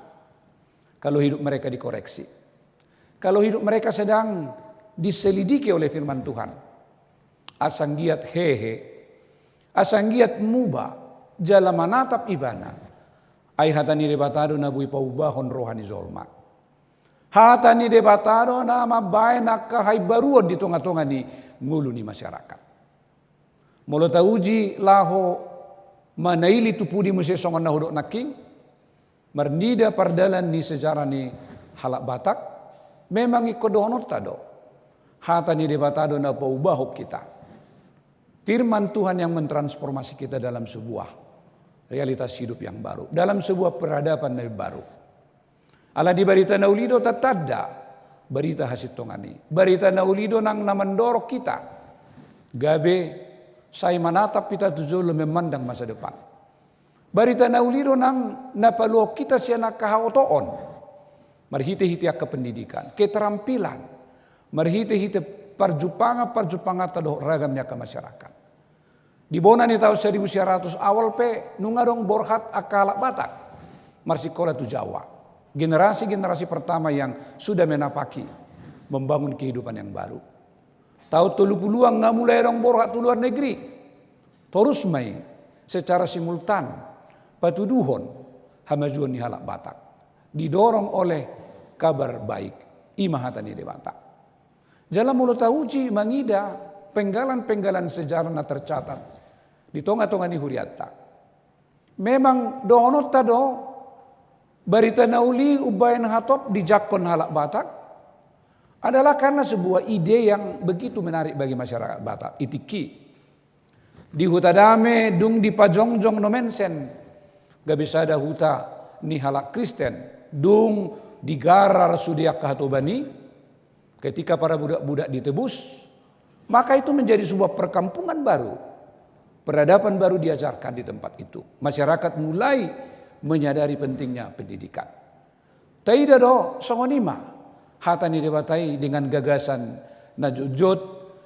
kalau hidup mereka dikoreksi. Kalau hidup mereka sedang diselidiki oleh firman Tuhan. Asa anggiat hehe, asa anggiat muba, jala manatap ibana. Ai hata ni Debata do na boi paubahon roha ni jolma. Hata ni Debata do na mambaen angka haimbaruon di tonga-tonga ni ngolu ni masyarakat. Molo tauji laho manaili tu pudi muse songon na hudok nangkin, marnida pardalan ni sejarah ni halak Batak, memang ingkon dohononta do. Hata ni Debata do na paubahon hita. Firman Tuhan yang mentransformasi kita dalam sebuah realitas hidup yang baru, dalam sebuah peradaban yang baru. Ala di barita na uli do tatanda barita hasintongan i. Barita na uli do nang na mandorong hita gabe sai manatap hita tu jolo memandang masa depan. Barita na uli do nang na paluahon hita sian angka haotoon marhite-hite angka pendidikan, keterampilan, marhite-hite parjumpangan-parjumpanganta dohot ragam ni angka masyarakat. Di bona ni taon saribu sia ratus awal pe nunga adong borhat angka halak Batak marsikola tu Jawa. Generasi-generasi pertama yang sudah menapaki membangun kehidupan yang baru. Taon tolu puluhan nga mulai adong borhat tu luar negeri. Torus ma i secara simultan patuduhon hamajuon ni halak Batak didorong oleh kabar baik, i ma hata ni Debata. Jala molo tauji mangida penggalan-penggalan sejarah na tercatat di tonga-tonga ni hurianta, memang dohononta do barita na uli umbaen hatop dijangkon halak Batak adalah karena sebuah ide yang begitu menarik bagi masyarakat Batak. I tingki di Hutadame dung dipajongjong Nommensen gabe sada huta ni halak Kristen, dung digarar sude angka hatoban i, ketika para budak-budak ditebus, maka itu menjadi sebuah perkampungan baru. Peradaban baru diajarkan di tempat itu. Masyarakat mulai menyadari pentingnya pendidikan. Taida do songon i ma hata ni Debata i dengan gagasan na jotjot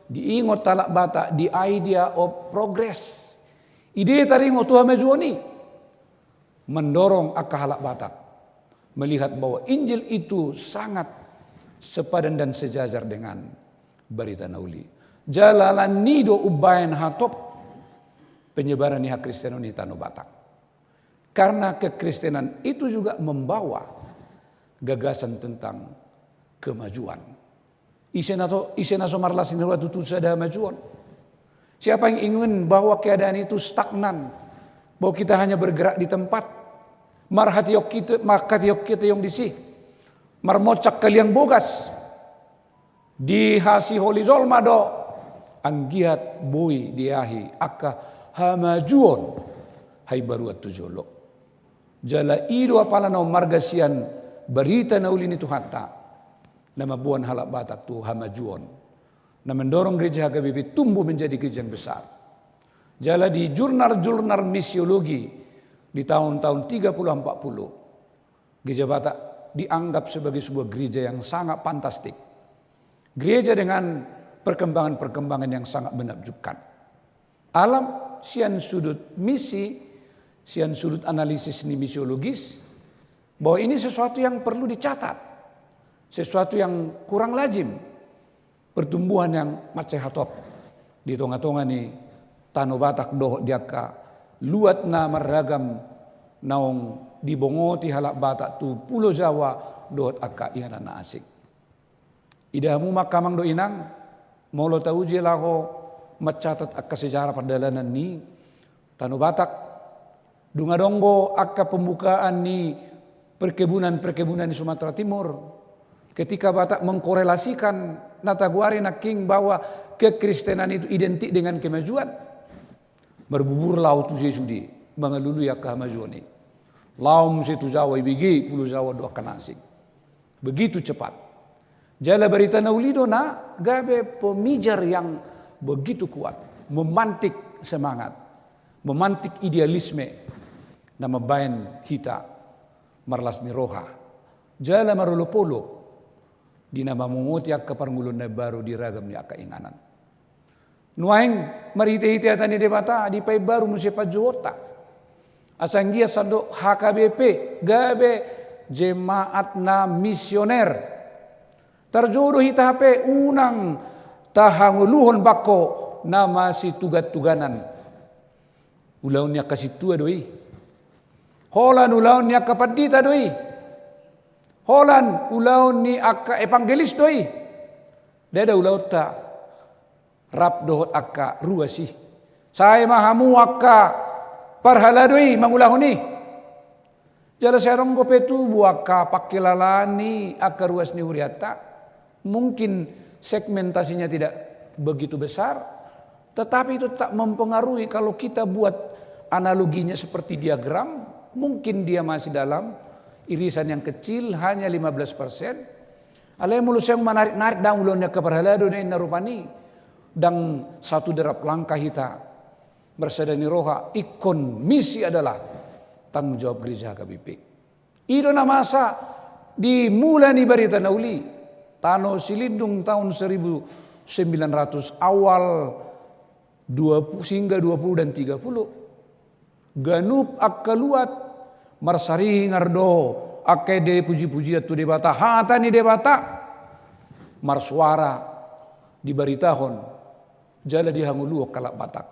diingot halak Batak, the idea of progress. Ide taringot tu hamajuon i mandorong angka halak Batak melihat bahwa Injil itu sangat sepadan dan sejajar dengan barita na uli. Jala ala ni i do umbaen hatop penyebaran ni hakristenon i tano Batak. Karena kekristenan itu juga membawa gagasan tentang kemajuan. Ise na to, ise na so marlas ni roha tutu sada hamajuon? Siapa yang ingin bahwa keadaan itu stagnan, bahwa kita hanya bergerak di tempat, marhatiok kita, marhatiok kita yang disi, marmocak kaliang bogas? Dihasiholi jolma do anggiat boi diahi angka hamajuon haimbaruan tu jolo. Jala i do apala na ummarga sian barita na uli ni Tuhanta, na mamboan halak Batak tu hamajuon, na mendorong gereja H K B P tumbuh menjadi gereja yang besar. Jala di jurnal-jurnal misiologi di tahun-tahun tiga puluh empat puluh, gereja Batak dianggap sebagai sebuah gereja yang sangat fantastik. Gereja dengan perkembangan-perkembangan yang sangat menakjubkan. Ala sian sudut misi, sian sudut analisis ni misiologis, bahwa ini sesuatu yang perlu dicatat, sesuatu yang kurang lazim, pertumbuhan yang mansai hatop di tonga-tonga ni tano Batak dohot di angka luat na marragam naung dibongoti halak Batak tu Pulo Jawa dohot angka inganan na asing. Ida hamu ma angka amang dohot inang, molo tauji laho mancatat angka sejarah pardalanan ni tano Batak, dung adong do angka pembukaan ni perkebunan-perkebunan di Sumatera Timur, ketika Batak mengkorelasikan na tagoari nangkin bahwa kekristenan itu identik dengan kemajuan, marbubur laho tu sude-sude mangalului angka hamajuon i. Laho muse tu Jawa, ibege Pulo Jawa do angka na asing. Begitu cepat. Jala barita na uli do na gabe pemijar yang begitu kuat, memantik semangat, memantik idealisme na mambaen hita marlas ni roha jala marolop-olop di na mamongoti angka parngoluon na baru di ragam ni angka inganan. Nuaeng marhite-hite hata ni Debata dipaimbaru muse panjouonta, asa anggiat sandok H K B P gabe jemaat na misioner. Tarjou do hita hape unang tahangoluhon bangko na masitugan-tuganan. Ulaon ni angka sintua do i. Holan ulaon ni angka pandita do i. Holan ulaon ni angka evangelis do i. Ndada ulaonta rap dohot angka ruas i. Sai ma hamu angka parhalado i mangulahon i. Jala sai adong dope tubu angka pangkilalaan ni angka ruas ni hurianta. Mungkin segmentasinya tidak begitu besar, tetapi itu tetap mempengaruhi. Kalau kita buat analoginya seperti diagram, mungkin dia masih dalam irisan yang kecil, hanya lima belas persen. Alai molo sai menarik-narik ndang ulaon ni angka parhalado na inna rupani, ndang satu derap langkah hita marsada ni roha, ingkon misi adalah tanggung jawab gereja H K B P. I do na masa di mula ni barita na uli, tano Silindung tahun seribu sembilan ratus awal dua puluh, sehingga dua puluh dan tiga puluh. Ganup angka luat marsaringar do angka ende puji-pujian tu Debata, hata ni Debata marsuara dibaritahon jala dihangoluhon halak Batak.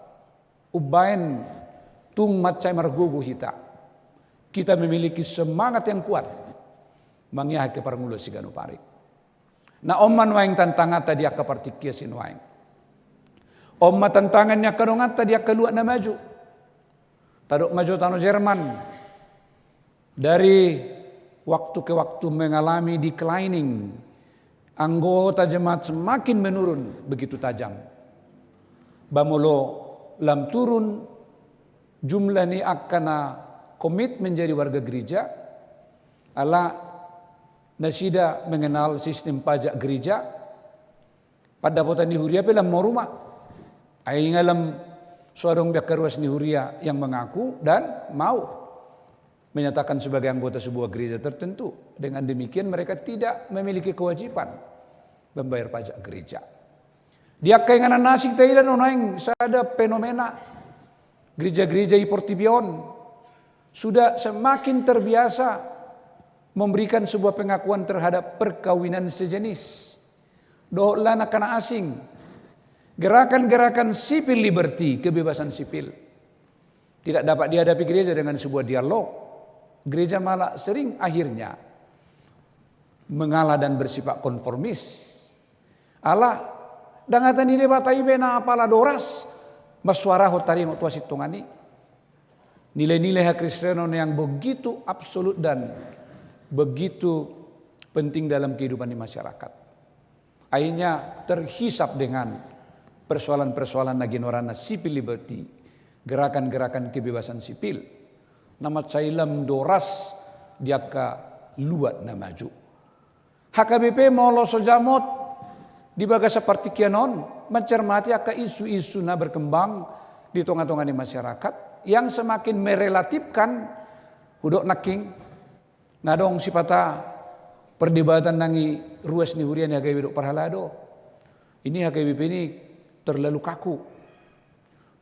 Umbaen tung mansai margogo hita. Kita memiliki semangat yang kuat mangiahi angka parngoluon siganup ari. Na on ma nuaeng tantanganta di angka partingkian sinuaeng. On ma tantangan ni angka donganta di angka luat na maju. Tadok ma jo tano Jerman. Dari waktu ke waktu mengalami declining, anggota jemaat semakin menurun begitu tajam. Ba molo lam turun jumlah ni angka na komit menjadi warga gereja, ala nasida mengenal sistem pajak gereja, pandapotan ni huria pe lam moru ma. Ai nga lam so adong be angka ruas ni huria yang mengaku dan mau menyatakan sebagai anggota sebuah gereja tertentu. Dengan demikian mereka tidak memiliki kewajiban membayar pajak gereja. Di angka inganan na asing taida do nuaeng sada fenomena, gereja-gereja i portibi on sudah semakin terbiasa memberikan sebuah pengakuan terhadap perkawinan sejenis. Dohot lan angka na asing. Gerakan-gerakan civil liberty, kebebasan sipil, tidak dapat dihadapi gereja dengan sebuah dialog. Gereja malah sering akhirnya mengalah dan bersifat konformis. Ala, ndang hata ni Debata i be na apala doras marsuarahon taringot tu hasintongan i. Nilai-nilai hakristenon yang begitu absolut dan begitu penting dalam kehidupan di masyarakat. Akhirnya terhisap dengan persoalan-persoalan na ginoaranna civil liberty, gerakan-gerakan kebebasan sipil. Na mansai lam do ras di angka luat na maju. H K B P molo so jamot di bagasan partingkian on mencermati angka isu-isu na berkembang di tonga-tonga ni masyarakat yang semakin merelatifkan, hudok nangkin, nga adong sipata perdebatan nang i ruas ni huria ni H K B P dohot parhalado. Ini H K B P ini terlalu kaku.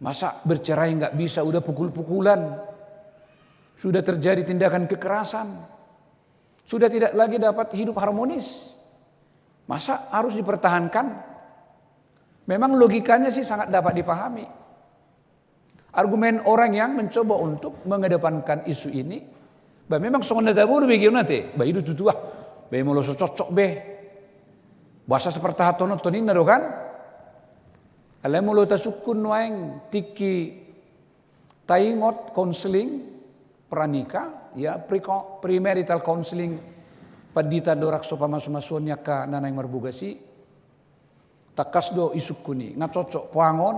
Masa bercerai nggak bisa, udah pukul-pukulan. Sudah terjadi tindakan kekerasan. Sudah tidak lagi dapat hidup harmonis. Masa harus dipertahankan? Memang logikanya sih sangat dapat dipahami. Argumen orang yang mencoba untuk mengedepankan isu ini, bah, memang songon na tabo do be giona te, bah, i do tutu ah, bah, molo so cocok be. Boasa so partahanhon ninna do kan? Alai molo tasungkun nuaeng tingki taingot konseling pranikah, ya, pre-, premarital counseling, pandita do rap so pamasu-masuon ni angka na naeng marbogas i. Tangkas do isungkun i, nga cocok poang on.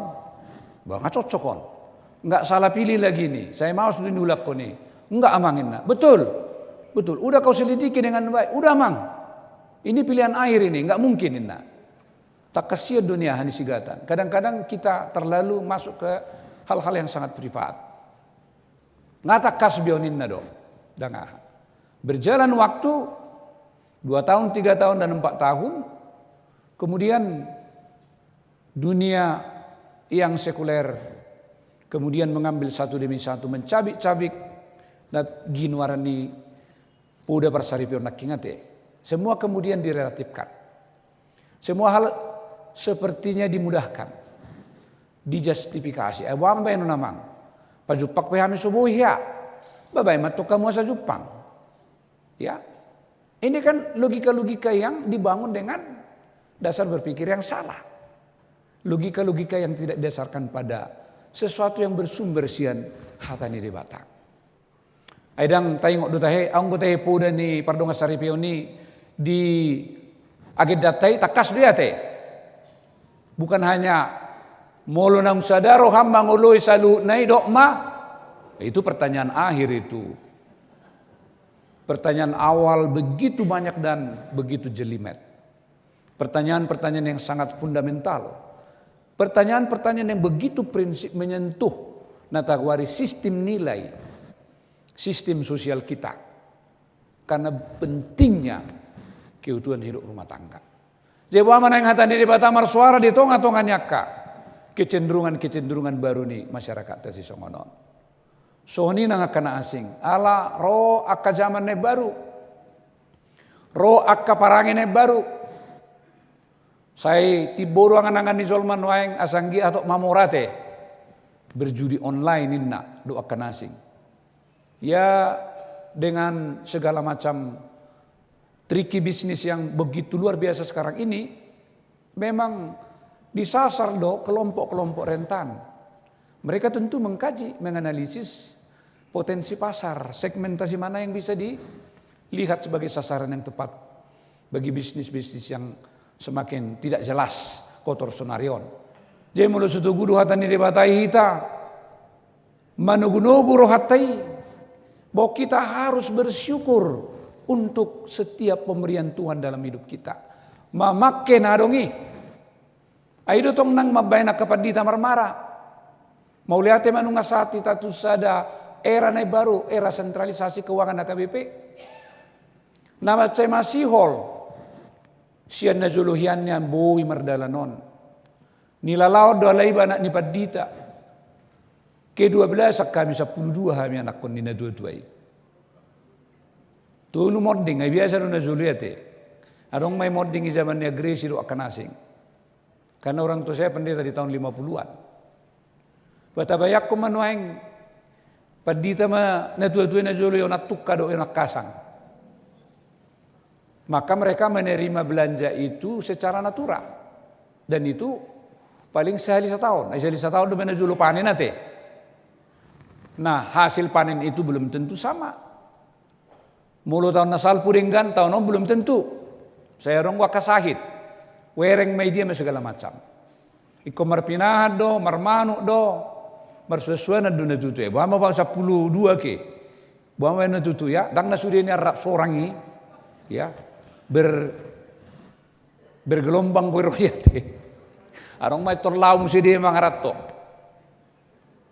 Bah, nga cocok on. Nggak salah pilih lagi ini. Saya mau sudah diulangkon i. Nggak, amang, inna. Betul. Betul. Udah kau selidiki dengan baik. Udah, amang. Ini pilihan akhir ini. Nggak mungkin, inna. Tangkas sian do nian hasigatan. Kadang-kadang kita terlalu masuk ke hal-hal yang sangat privat. Nga tangkas be on, inna do. Ndang aha. Berjalan waktu, dua tahun, tiga tahun, dan empat tahun, kemudian dunia yang sekuler kemudian mengambil satu demi satu, mencabik-cabik na ginoaran ni poda parsaripeon nangkin, ate. Semua kemudian direlatifkan. Semua hal sepertinya dimudahkan, dijustifikasi. Eh, boha ma baenon, amang? Pajumpang pe hami so boi hea. Bah, baen ma antong hamu asa jumpang. Ya. Ini kan logika-logika yang dibangun dengan dasar berpikir yang salah. Logika-logika yang tidak didasarkan pada sesuatu yang bersumber sian hata ni Debata. Ai ndang taingot do tahe, anggo tahe poda ni pardongansaripeon i di agendanta i, tangkas do i, ate. Bukan hanya molo naung sada roham mangoloi saluhutna i, dok ma. Itu pertanyaan akhir itu. Pertanyaan awal begitu banyak dan begitu jelimet. Pertanyaan-pertanyaan yang sangat fundamental. Pertanyaan-pertanyaan yang begitu prinsip, menyentuh na tagoari sistem nilai, sistem sosial kita. Karena pentingnya keutuhan hidup rumah tangga. Jadi boha ma naeng hata ni Debata marsuara di tonga-tonga ni angka kecenderungan-kecenderungan baru ni masyarakat ta sisongon on. Songon i nang angka na asing, ala ro angka zaman na imbaru. Ro angka parange na imbaru. Sai timbo do angan-angan ni jolma nuaeng asa anggiat mamora, ate. Berjudi online, inna, dohot angka na asing. Ya, dengan segala macam tricky bisnis yang begitu luar biasa sekarang ini, memang disasar do kelompok-kelompok rentan. Mereka tentu mengkaji, menganalisis potensi pasar, segmentasi mana yang bisa dilihat sebagai sasaran yang tepat bagi bisnis-bisnis yang semakin tidak jelas, kotor sonari on. Jadi molo so togu do hata ni Debata i, hita manogu-nogu rohanta i, bahwa kita harus bersyukur untuk setiap pemberian Tuhan dalam hidup kita. Mamangke na adong i. Ai i do tong nang mambaen angka pandita marmara. Mauliate ma nunga sahat hita tu sada era na imbaru, era sentralisasi keuangan H K B P. Na mansai masihol sian na jolo hian nian boi mardalan on. Nilalaon do alai iba anak ni pandita. Kedua belasan hami, sampulu dua hami anakkon ni natua-tua i. Tolu monding, ai biasa do na jolo i, ate. Adong ma i monding i zaman ni Agresi dohot angka na asing. Karena orang tua saya pendeta di tahun lima puluhan. Bah, tabayangkon ma nuaeng, pandita ma natua-tua i na jolo i, onan tungka dohot onan kasang. Maka mereka menerima belanja itu secara natural. Dan itu paling sahali sataon. Eh, sahali sataon do ma na jolo panen, ate. Nah, hasil panen itu belum tentu sama. Molo taon na salpu denggan, taon on belum tentu. Sai adong do angka sahit. Wereng ma i, dia ma segala macam. Ingkon marpinahan do, marmanuk do, marsuansuanan do na tutu. Eh, boha ma baen sampulu dua ke. Boha ma na tutu, ya, ndang na sude nian rap sorang i, ya, ber-, bergelombang koe royate. Adong ma i tor laho muse dia mangaranto.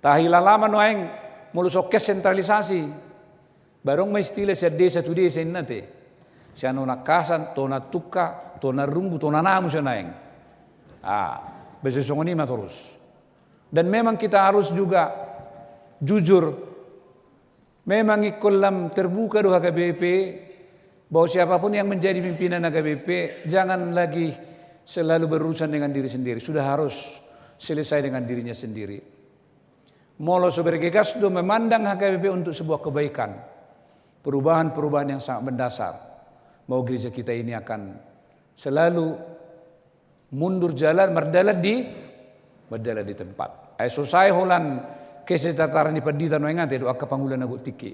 Tahi lalaman nuaeng molo so kehe sentralisasi. Ba adong ma istilah sian desa tu desa inna te. Sian Tona Kasan, Tona Tungka, Tona Runggu, Tona Namu sian aeng. Ah, biasa songon i ma torus. Dan memang kita harus juga jujur. Memang ingkon lam terbuka do H K B P, bahwa siapapun yang menjadi pimpinan H K B P, jangan lagi selalu berurusan dengan diri sendiri. Sudah harus selesai dengan dirinya sendiri. Molo so bergegas do memandang H K B P untuk sebuah kebaikan, perubahan-perubahan yang sangat mendasar, mau gereja kita ini akan selalu mundur jalan, mardalan di, mardalan di tempat. Ai so sae holan kesejahteraan ni pandita nuaeng ate dohot angka pangula na gok tingki.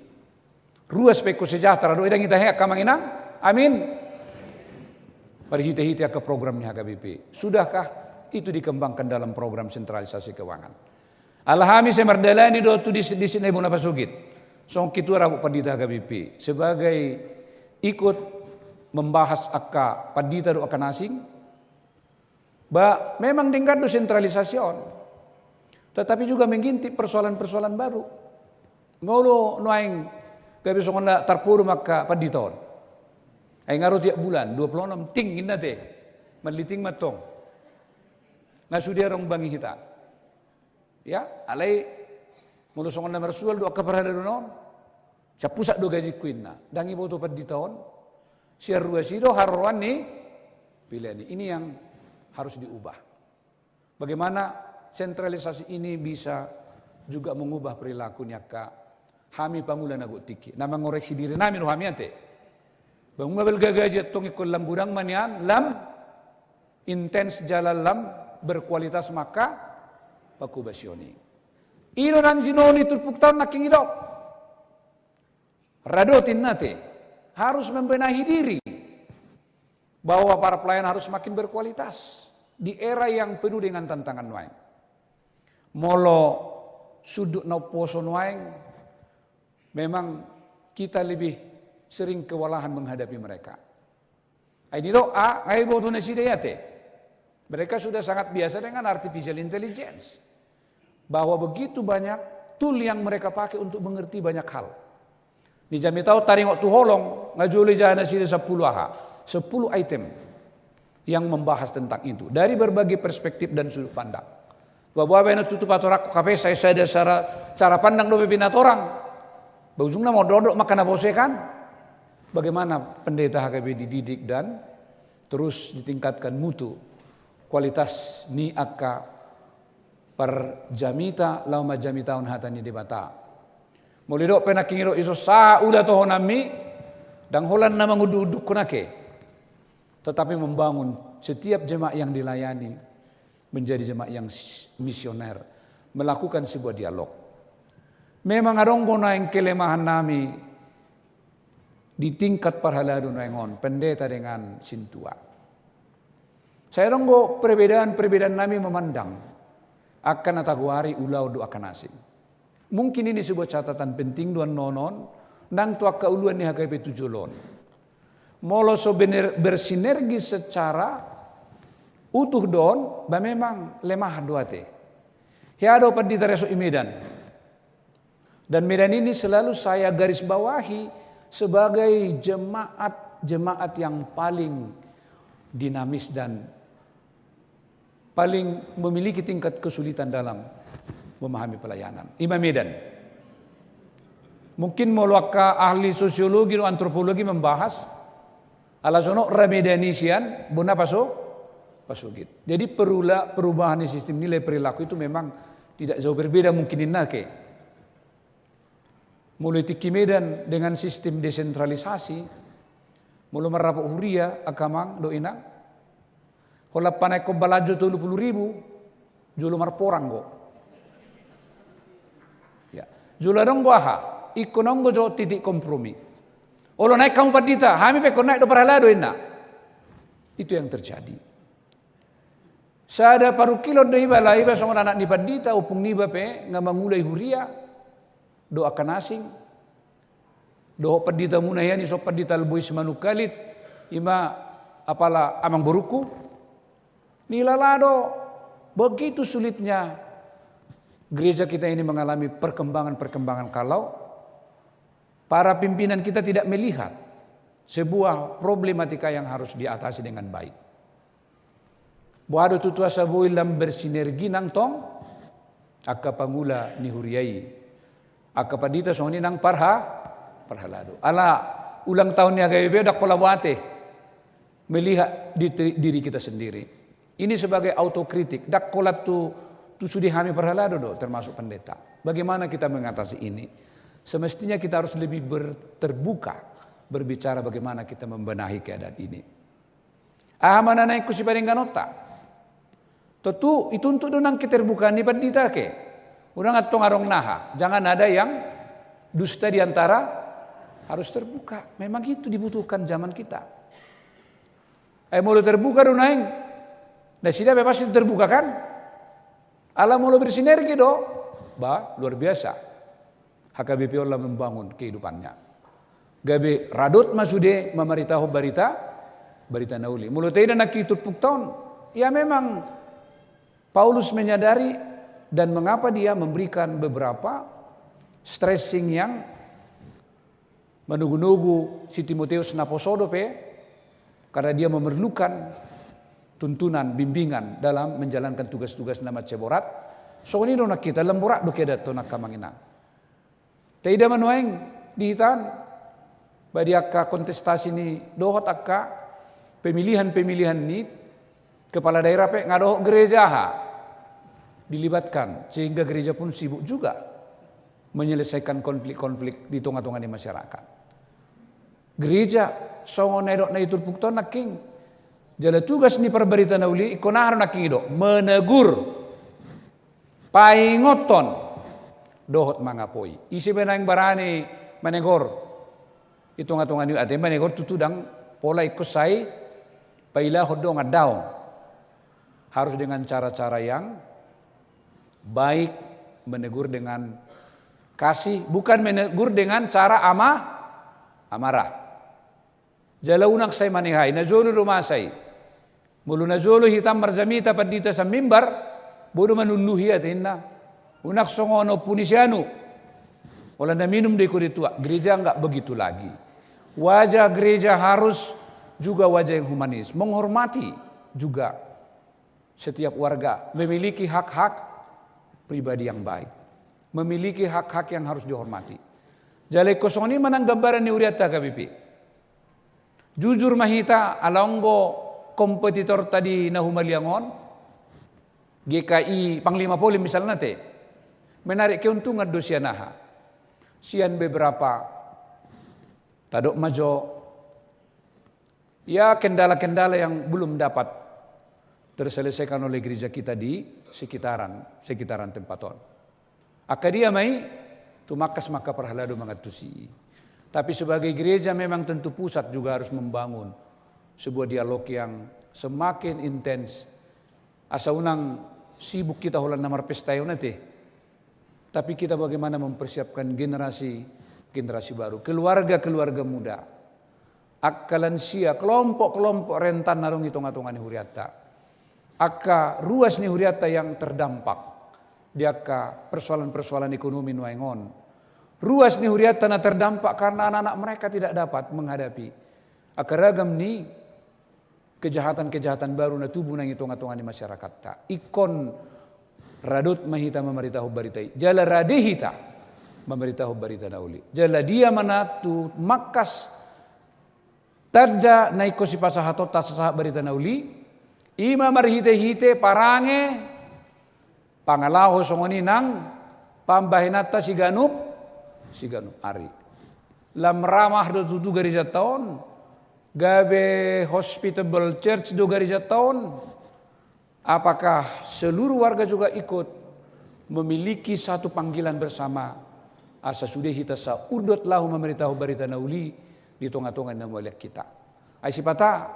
Ruas pe ingkon sejahtera do, ndang hita he angka amang inang. Amin. Marhite-hite angka program ni H K B P. Sudahkah itu dikembangkan dalam program sentralisasi keuangan? Ala hami sai mardalani do tu disi, disi na di Bona Pasogit. Songon ketua rabot pandita H K B P. Sebagai ikut membahas angka pandita dohot angka na asing. Ba, memang denggan do sentralisasi on. Tetapi juga mengintip persoalan-persoalan baru. Nga olo nuaeng gabe songon na tarpodom angka pandita on. Ai nga ro tiap bulan, dua pulu onom, ting inna te. Malliting ma tong. Nga sude adong bangi hita. Ya, alai molo songon na marsual do angka parhalado on. Sian pusat do gajingku inna. Ndang iboto pandita on. Sian ruas i do haroroan ni pilihan i. Ini yang harus diubah. Bagaimana sentralisasi ini bisa juga mengubah perilaku ni angka hami pangula na gok tingki. Na mangoreksi diri nami do hami ate. Ba nunga balga gaji antong ingkon lam godang ma nian, lam intens jala lam berkualitas ma angka pangkobasion i. I do nang jinoin ni turpukta on nangkin didok. Radot inna te harus membenahi diri bahwa para pelayan harus semakin berkualitas di era yang penuh dengan tantangan nuaeng. Molo sundut na umposo nuaeng, memang kita lebih sering kewalahan menghadapi mereka. Ai didok, ah, nga iboto nasida i ate. Mereka sudah sangat biasa dengan artificial intelligence. Bahwa begitu banyak tool yang mereka pakai untuk mengerti banyak hal. Di jamita on taringot tu holong, nga jolo ijaha nasida sampulu aha, sampulu item yang membahas tentang itu dari berbagai perspektif dan sudut pandang. Ba boha pe na tutu patorangkon hape sai sada cara, cara pandang dope pinatorang. Ba ujungna mondok-ondok ma angka na poso i kan. Bagaimana pendeta H K B P dididik dan terus ditingkatkan mutu kualitas ni angka parjamita laho manjamitahon hata ni Debata. Molo didok pe nangkin didok dison sahat ulaonta, ndang holan na mangunduk-undukkon ate. Tetapi membangun setiap jemaat yang dilayani menjadi jemaat yang s-, misioner, melakukan sebuah dialog. Memang adong do nuaeng kelemahan nami di tingkat parhalado nuaeng on, pendeta dengan sintua. Sai adong do perbedaan-perbedaan nami memandang angka na tagoari ulaon dohot angka na asing. Mungkin ini sebuah catatan penting do annon on, nang tu angka uluan ni H K B P tu jolo on. Molo so bener-, bersinergi secara utuh do on, ba memang lemah do ate. Hea do pandita resort i Medan. Dan Medan ini selalu saya garis bawahi sebagai jemaat, jemaat yang paling dinamis dan paling memiliki tingkat kesulitan dalam memahami pelayanan. I ma Medan. Mungkin molo angka ahli sosiologi dohot antropologi membahas, ala songon on ra Medan i sian Bona Paso-, Pasogit. Jadi perula-, perubahan di sistem nilai perilaku itu memang tidak jauh berbeda mungkin inna ke. Molo di tingki Medan dengan sistem desentralisasi, molo marrapot huria, angka amang dohot inang, holan panaekhon balanjo tolu pulu ribu, jolo marporang do. Ya. Jolo adong do aha, ingkon adong do jo titik kompromi. Olo naek hamu pandita, hami pe ingkon naek do parhalado inna. Itu yang terjadi. Sada parungkilon do iba, ala iba songon anak ni pandita, ompung niba pe nga mangula i huria dohot angka na asing. Dohot panditamuna hian, dison pandita Albois Manungkalit, ima apala amangborungku. Nilala do, begitu sulitnya gereja kita ini mengalami perkembangan-perkembangan kalau para pimpinan kita tidak melihat sebuah problematika yang harus diatasi dengan baik. Boha do tutu asa boi lam bersinergi nang tong angka pangula ni huria i, angka pandita songon i nang parha-, parhalado. Ala ulang tahun ni H K B P ndang pola boha ate melihat di-, diri kita sendiri. Ini sebagai autokritik, ndang holan tu, tu sude hami parhalado do, termasuk pendeta. Bagaimana kita mengatasi ini? Semestinya kita harus lebih ber-, terbuka berbicara bagaimana kita membenahi keadaan ini. Aha ma na naeng husi paninggalonta? Tontu ituntut do nang keterbukaan ni pandita ke. Unang antong adong naha, jangan ada yang dusta di antara, harus terbuka. Memang itu dibutuhkan zaman kita. Ai molo terbuka do naeng, nasida pe pasti terbuka kan? Ala molo bersinergi do, bah, luar biasa. H K B P on lam membangun kehidupannya. Gabe radot ma sude mamaritahon barita, barita na uli. Molo taida nangkin turpukta on, ya memang Paulus menyadari dan mengapa dia memberikan beberapa stressing yang manogu-nogu si Timoteus naposo dope, karena dia memerlukan tuntunan, bimbingan dalam menjalankan tugas-tugas na mansai borat. Songon i do nang hita, lam borat do keadaan on angka amang inang. Taida ma nuaeng di hita on, bah di angka kontestasi ni dohot angka pemilihan-pemilihan ni kepala daerah pe nga dohot gereja aha dilibatkan, sehingga gereja pun sibuk juga menyelesaikan konflik-konflik di tonga-tonga ni masyarakat. Gereja songon na didok na di turpukta on nangkin. Jala tugas ni parbarita na uli ingkon aha do nangkin i do? Menegur, paingothon dohot mangapoi. Ise pe naeng barani manegor di tonga-tonga ni, ate manegor tutu ndang pola ingkon sai pailahon dongan, daong. Harus dengan cara-cara yang baik, menegur dengan kasih, bukan menegur dengan cara ama-, amarah. Jala unang sai manehai, najolo do masa i. Molo najolo hita marjamita pandita sian mimbar, boi do manulluhi ate inna. Unang songon ompu ni si anu. Holan na minum do i, kode tuak. Gereja nggak begitu lagi. Wajah gereja harus juga wajah yang humanis, menghormati juga. Setiap warga memiliki hak-hak pribadi yang baik, memiliki hak-hak yang harus dihormati. Jala ingkon songon i ma nang gambaran ni hurianta H K B P. Jujur ma hita, ala anggo kompetitorta di na humaliang on, G K I Panglima Polim misalna te, menarik keuntungan do sian aha? Sian beberapa, tadok ma jo, ya, kendala-kendala yang belum dapat terselesaikan oleh gereja kita di sekitaran, sekitaran tempat on. Angka dia ma i? Tumangkas ma angka parhalado mangantusi i. Tapi sebagai gereja memang tentu pusat juga harus membangun sebuah dialog yang semakin intens. Asa unang sibuk hita holan na marpesta i on ate. Tapi kita bagaimana mempersiapkan generasi, generasi baru, keluarga-keluarga muda, angka lansia, kelompok-kelompok rentan na adong di tonga-tonga ni hurianta. Angka ruas ni hurianta yang terdampak di angka persoalan-persoalan ekonomi nuaeng on. Ruas ni hurianta na terdampak karena anak-anak mereka tidak dapat menghadapi angka ragam ni kejahatan-kejahatan baru na tubu nang di tonga-tonga ni masyarakatta. Ingkon radot ma hita mamaritahon barita i. Jala rade hita mamaritahon barita na uli. Jala dia ma na tumangkas tanda na ingkon sipasahatonta sahat barita na uli? Ima marhite-hite parange pangalaho songon i nang pambahenanta siganup, siganup ari. Lam ramah do tutu garejanta on, gabe hospitable church do garejanta on. Apakah seluruh warga juga ikut memiliki satu panggilan bersama, asa sude hita saurdot laho mamaritahon barita na uli di tonga-tonga ni na humaliang hita? Ai sipata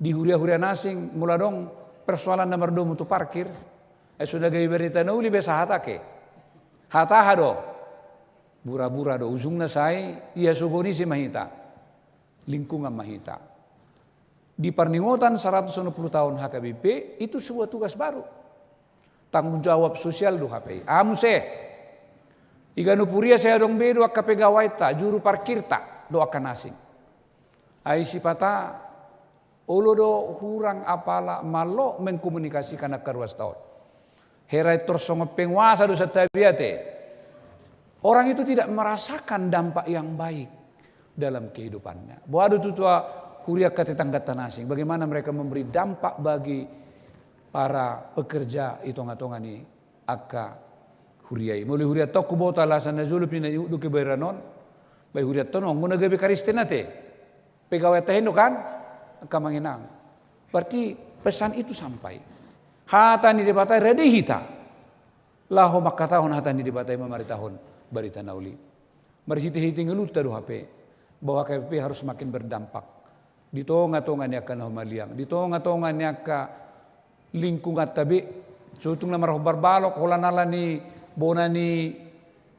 di huria-huria na asing molo adong persoalan na mardomu tu parkir, ai so na gabe barita na uli be sahata ke. Hata aha do? Bura-bura do ujungna, sai ia sogot ise ma hita, lingkungan ma hita. Di parningotan seratus enam puluh tahun H K B P, itu sebuah tugas baru. Tanggung jawab sosial do hape i. Aha muse? Di ganup huria sai adong be do angka pegawainta, juru parkirta, dohot angka na asing. Ai sipata, olo do hurang apala malo mengkomunikasikan angka ruasta on. Hera i tor songon penguasa do santabi ate. Orang itu tidak merasakan dampak yang baik dalam kehidupannya. Boha do tutu huria angka tetanggata na asing, bagaimana mereka memberi dampak bagi para pekerja di tonga-tonga ni angka huria i. Molo hurianta on huboto alasan na jolo pe na ihut do kebenaran on, baen hurianta on, on do na gabe Kristen ate. Pegawainta hian do kan, angka amang inang. Berarti pesan itu sampai. Hata ni Debata i rade hita laho mangkatahon hata ni Debata i, mamaritahon barita na uli. Marhite-hite ngolunta do hape bahwa H K B P harus semakin berdampak di tonga-tonga ni angka na humaliang, di tonga-tonga ni angka lingkunganta be. Sotung na marhombar balok holan ala ni bona ni,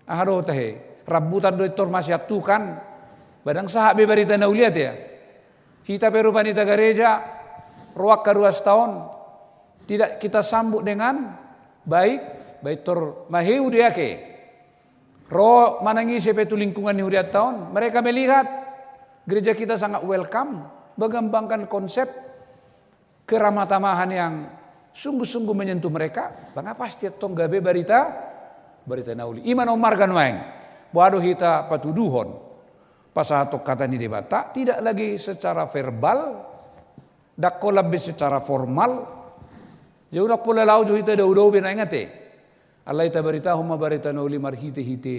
aha do tahe, rambutan do i tor masiantukan. Ba ndang sahat be barita na uli ate. Hita pe rupani, hita gareja, ro angka ruasta on, tidak kita sambut dengan baik, ba i tor maheu do i ake. Ro manang ise pe tu lingkungan ni hurianta on, mereka melihat gereja kita sangat welcome, mengembangkan konsep keramah-tamahan yang sungguh-sungguh menyentuh mereka, ba nga pasti antong gabe barita, barita na uli. I ma na ummarga nuaeng. Boha do hita patuduhon, pasahathon hata ni Debata, tidak lagi secara verbal, ndang holan be secara formal. Jadi ndang pola laho jo hita dao-dao be nuaeng ate. Alai tabaritahon ma barita na uli marhite-hite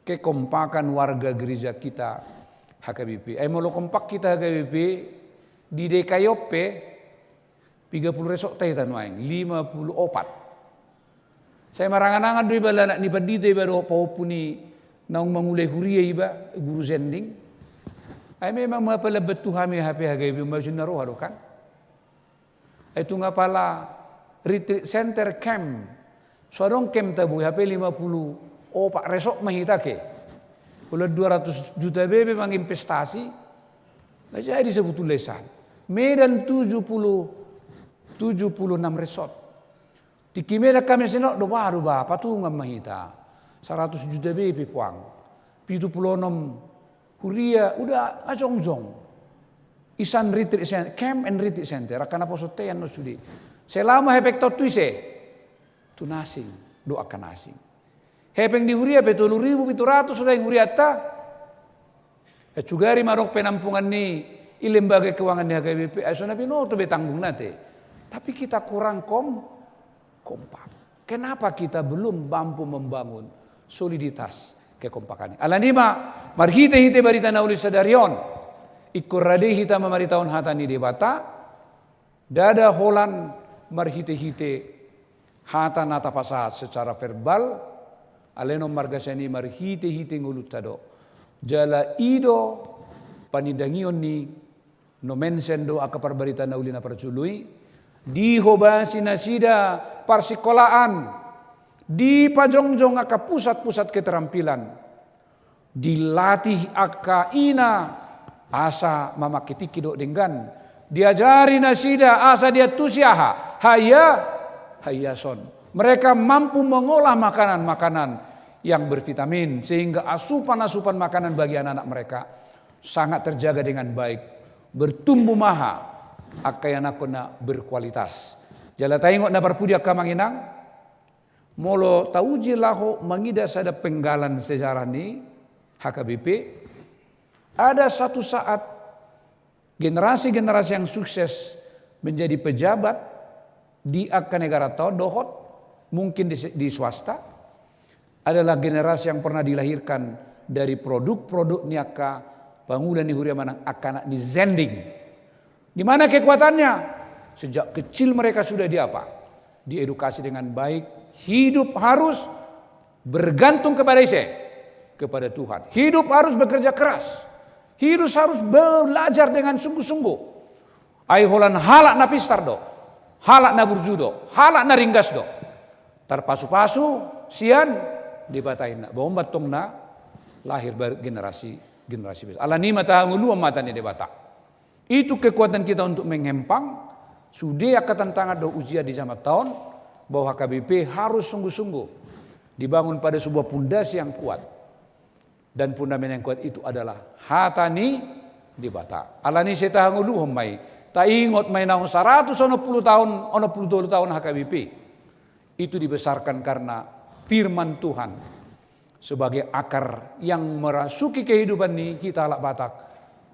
kekompakan warga gereja kita H K B P. Ai molo kompak hita H K B P, di D K I on pe, piga pulu resort hita nuaeng, lima pulu opat. Sai marangan-angan do iba, ala anak ni pandita iba dohot pahompu ni naung mangulai huria iba, guru sending. Ai memang ma palambat tu hami hape H K B P, maksudna roha do kan. Ai tung apala retreat center, camp. So adong camp tabo i hape, lima pulu opat resort ma hita ake. Holan dua ratus juta be be manginvestasi. Nga jadi sebetulna i san. Medan tujuh puluh, tujuh puluh enam resort. Tingki Medan hami sian on do, ba do ba, patungan ma hita. Saratus juta be pe puang. Pitu pulu onom huria, uda nga jongjong. Isan retreat cen-, camp and retreat center, angka naposo tean do sude. Selama hepengta on tu ise? Tu na asing, dohot angka na asing. Hepeng di huria pe tolu ribu pitu ratus do hurianta. Eh, sugari ma adong penampungan ni i lembaga keuangan ni H K B P, ai so na binoto be tanggungna ate. Tapi kita kurang kom-, kompak. Kenapa kita belum mampu membangun soliditas kekompakan i? Alani i ma, marhite-hite barita na uli sadari on, ingkon rade hita mamaritahon hata ni Debata, ndada holan marhite-hite hata na tapasahat secara verbal, alai na ummarga sian i marhite-hite ngolunta do. Jala i do panindangion ni nomen sian do angka parbarita na uli na parjolo i, dihobasi nasida parsikolaan, dipajongjong angka pusat-pusat keterampilan, dilatih angka ina asa mamangke tingki dohot denggan, diajari nasida asa diantusi aha? Haia-, haiason. Mereka mampu mengolah makanan-makanan yang bervitamin, sehingga asupan-asupan makanan bagi anak-anak mereka sangat terjaga dengan baik, bertumbuh maha angka ianakhon na berkualitas. Jala taingot na parpudi angka amang inang, molo tauji laho mangida sada penggalan sejarah ni H K B P, ada satu saat generasi-generasi yang sukses menjadi pejabat di angka negara ta on dohot mungkin di, di swasta, adalah generasi yang pernah dilahirkan dari produk-produk ni angka pangula ni huria manang angka anak ni sending. Di mana kekuatannya? Sejak kecil mereka sudah diapa? Diedukasi dengan baik. Hidup harus bergantung kepada ise? Kepada Tuhan. Hidup harus bekerja keras. Hidup harus belajar dengan sungguh-sungguh. Ai holan halak na pistar do, halak na burju do, halak na ringgas do. Tarpasu-pasu sian Debata inna. Ba on ma antong na lahir baru generasi, generasi besar. Alani i ma tahangoluhon ma hata ni Debata. Itu kekuatan kita untuk menghempang sude angka tantangan dohot ujian di jamanta on, bahwa H K B P harus sungguh-sungguh dibangun pada sebuah pondasi yang kuat. Dan fundament yang kuat itu adalah hata ni Debata. Alani i sai tahangoluhon ma i, taingot ma i naung saratus onom pulu taon, onom pulu tolu taon H K B P. Itu dibesarkan karena firman Tuhan sebagai akar yang merasuki kehidupan ni hita halak Batak.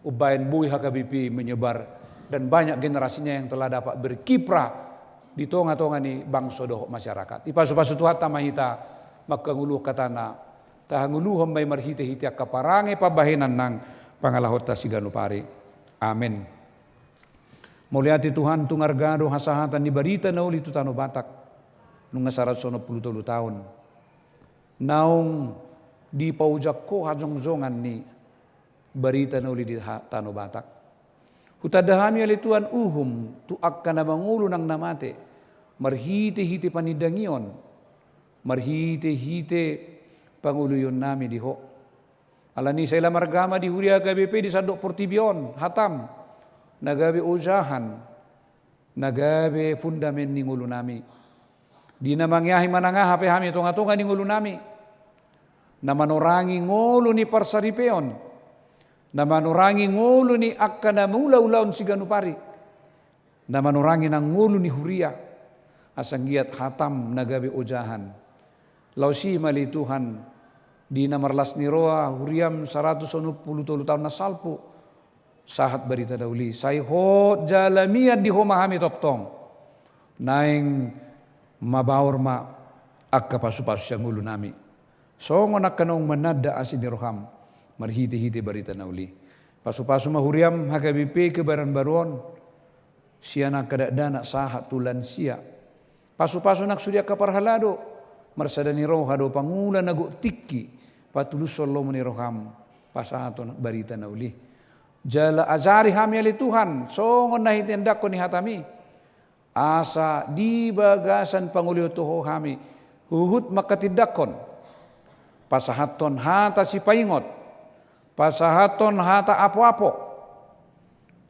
Umbahen boi H K B P menyebar dan banyak generasinya yang telah dapat berkiprah di tonga-tonga ni bangso dohot masyarakat. Dipasu-pasu Tuhanta ma hita mangkangoluhon hatana, tahangoluhon ma i marhite-hite angka parange pambahenan nang pangalahonta siganup ari. Amen. Mauliate Tuhan, tung arga do hasahatan ni barita na uli tu tano Batak. Nunga saratus onom pulu tolu taon naung dipaojak Ho hajongjongan ni barita na uli di ha-, tano Batak. Hutanda hami ale Tuhan uhum tu angka na mangolu nang na mate, marhite-hite panindangion, marhite-hite pangoluionnami di Ho. Alani i sai lam arga ma di huria H K B P di sandok portibi on, hatam, na gabe ojahan, na gabe fundament ni ngolunami. Di na mangeahi manang aha pe hami tonga-tonga ni ngolunami, na manorangi ngolu ni parsaripeon, na manorangi ngolu ni angka na mangula ulaon siganup ari, na manorangi nang ngolu ni huria, asa anggiat hatam na gabe ojahan. Laos i ma ale Tuhan, di na marlas ni roha huriam saratus onom pulu tolu taon na salpu, sahat barita na uli, sai hot jala mian di Ho ma hami tongtong. Naeng mabaor ma angka pasu-pasu sian ngolunami, songon angka naung mananda asi ni roham marhite-hite barita na uli. Pasu-pasu ma huriam H K B P kebayaran baru on, sian angka dakdanak sahat tu lansia. Pasu-pasu nang sude angka parhalado, marsada ni roha do pangula na gok tingki patulushon lomo ni roham pasahathon barita na uli. Jala ajari hami ale Tuhan songon na hinitindangkon ni hatami, asa di bagasan pangolihon tu Ho hami huhut manghatindanghon, pasahathon hata sipaingot, pasahathon hata apoapo,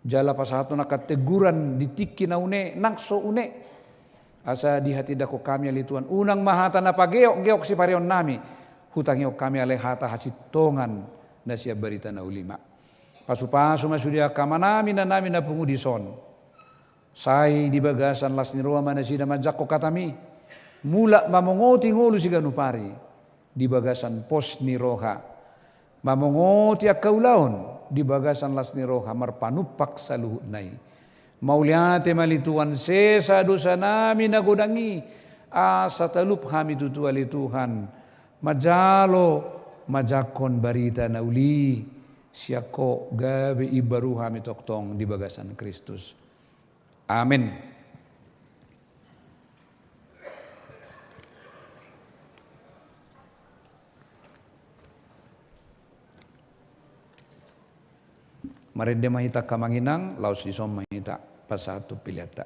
jala pasahathon angka teguran di tingki na une nang so une, asa dihatindanghon hami ale Tuhan, unang ma hata na pageok-geok sipareonnami, hutangihon hami alai hata hasintongan na sian barita na uli ma. Pasu-pasu ma sude angka amanami inanami na pungu dison, sai di bagasan las ni roha ma nasida manjangkon hatami, mulak mamongoti ngolu siganup ari di bagasan pos ni roha, mamongoti angka ulaon di bagasan las ni roha marpanumpak saluhutna i. Mauliate ma ale Tuhan, sesa dosanami na godang i, asa talup hami tutu ale Tuhan manjalo manjangkon barita na uli sian Ho, gabe imbaru hami tongtong di bagasan Kristus. Amen. Marende ma hita angka amang inang, laos dison ma hita pasahat tu peleanta.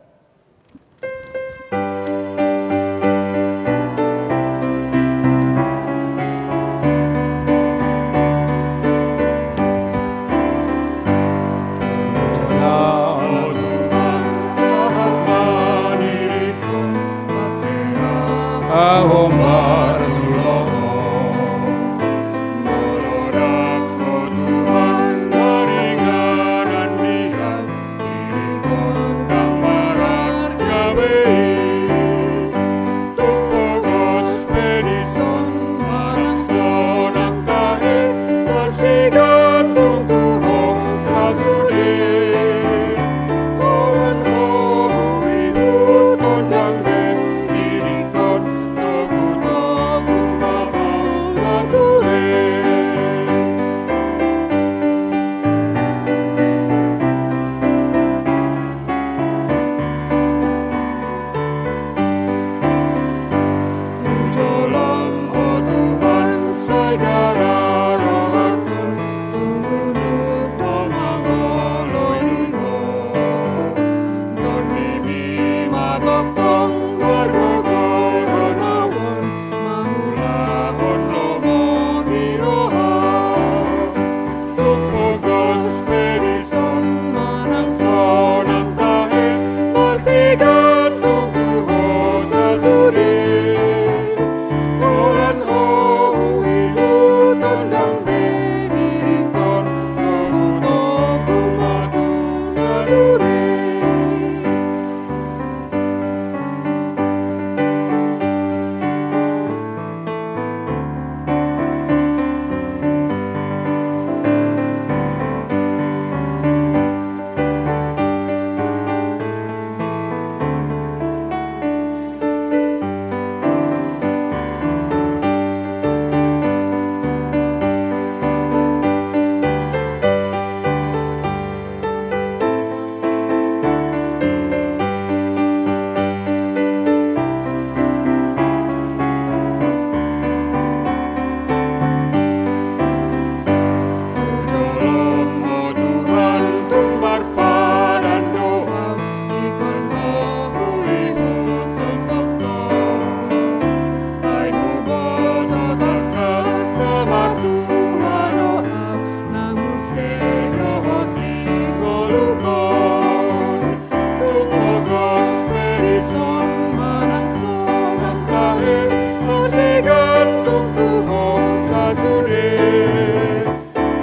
Tu ho sasude,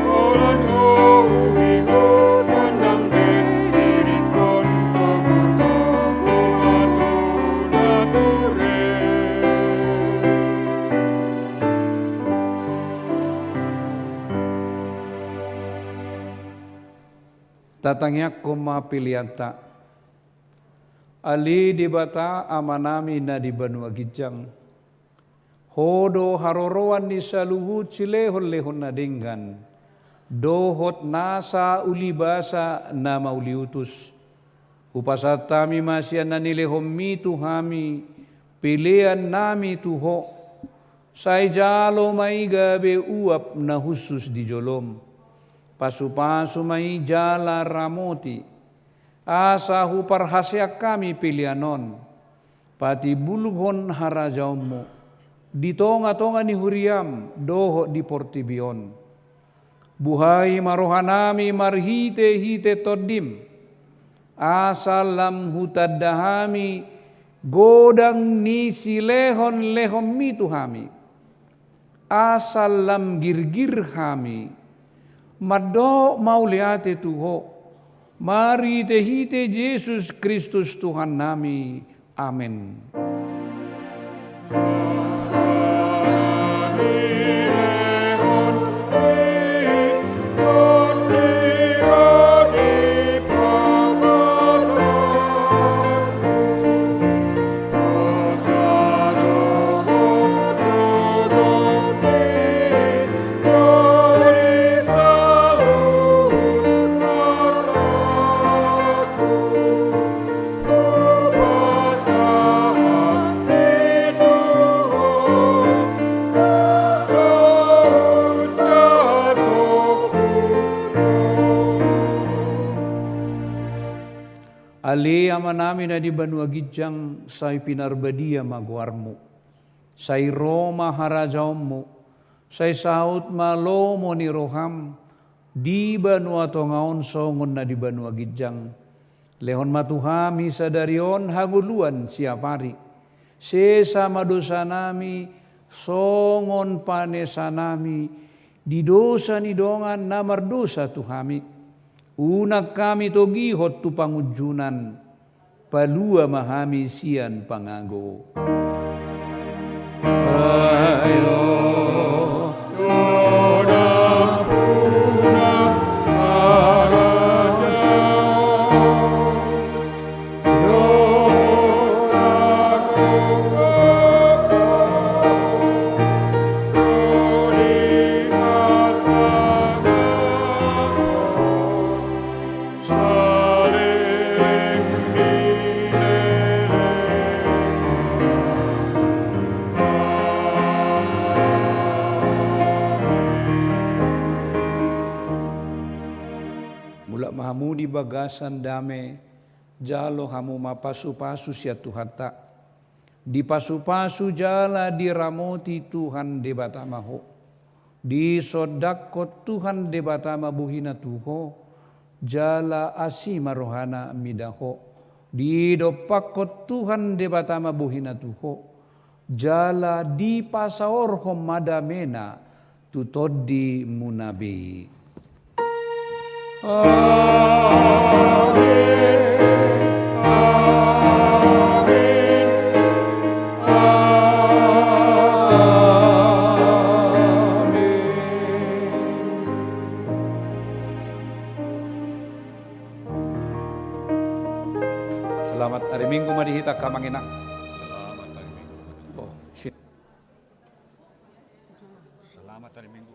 holan ho huingot, pandang be diringkon, togutogu ma tu nature. Tatangiangkon ma peleanta. Ale Debata Amanami na di banua ginjang, Ho do haroroan ni saluhut silehonlehon na denggan, dohot nasa ulibasa na mauliutus. Hupasahat hami ma sian na nilehonmi tu hami peleannami tu Ho. Sai jalo ma i gabe uap na hushus di jolom. Pasupasu ma i jala ramoti, asa huparhaseang hami pelean on patimbulhon harajaonmu di tongatonga ni huriam dohot di portibi on. Buhai ma rohanami marhitehite Tondim, asa lam hutanda hami godang ni silehonlehonmi tu hami. Asa lam girgir hami mandok mauliate tu Ho, marhitehite Jesus Kristus Tuhannami. Amen. Ale Amanami na di banua ginjang, sai pinarbadia ma goarmu. Sai ro ma harajaonmu. Sai saut ma lomo ni roham di banua tonga on songon na di banua ginjang. Lehon ma tu hami sadari on hangoluan siapari. Sesa ma dosanami songon panesanami di dosa ni dongan na mardosa tu hami. Unang hami togihon tu pangunjunan. Palua ma hami sian pangago. Mulak ma hamu di bagasan dame, jalo hamu ma pasupasu sian Tuhanta. Dipasupasu jala diramoti Tuhan Debata ma ho. Disondangkon Tuhan Debata ma bohina tu ho, jala asi ma rohana mida ho. Didompakkon Tuhan Debata ma bohina tu ho, jala dipasaorhon ma damena tu tondimuna be. Amen. Amen. Amen. Selamat hari Minggu ma di hita, amang inang. Selamat hari Minggu. Oh, si- Selamat hari Minggu.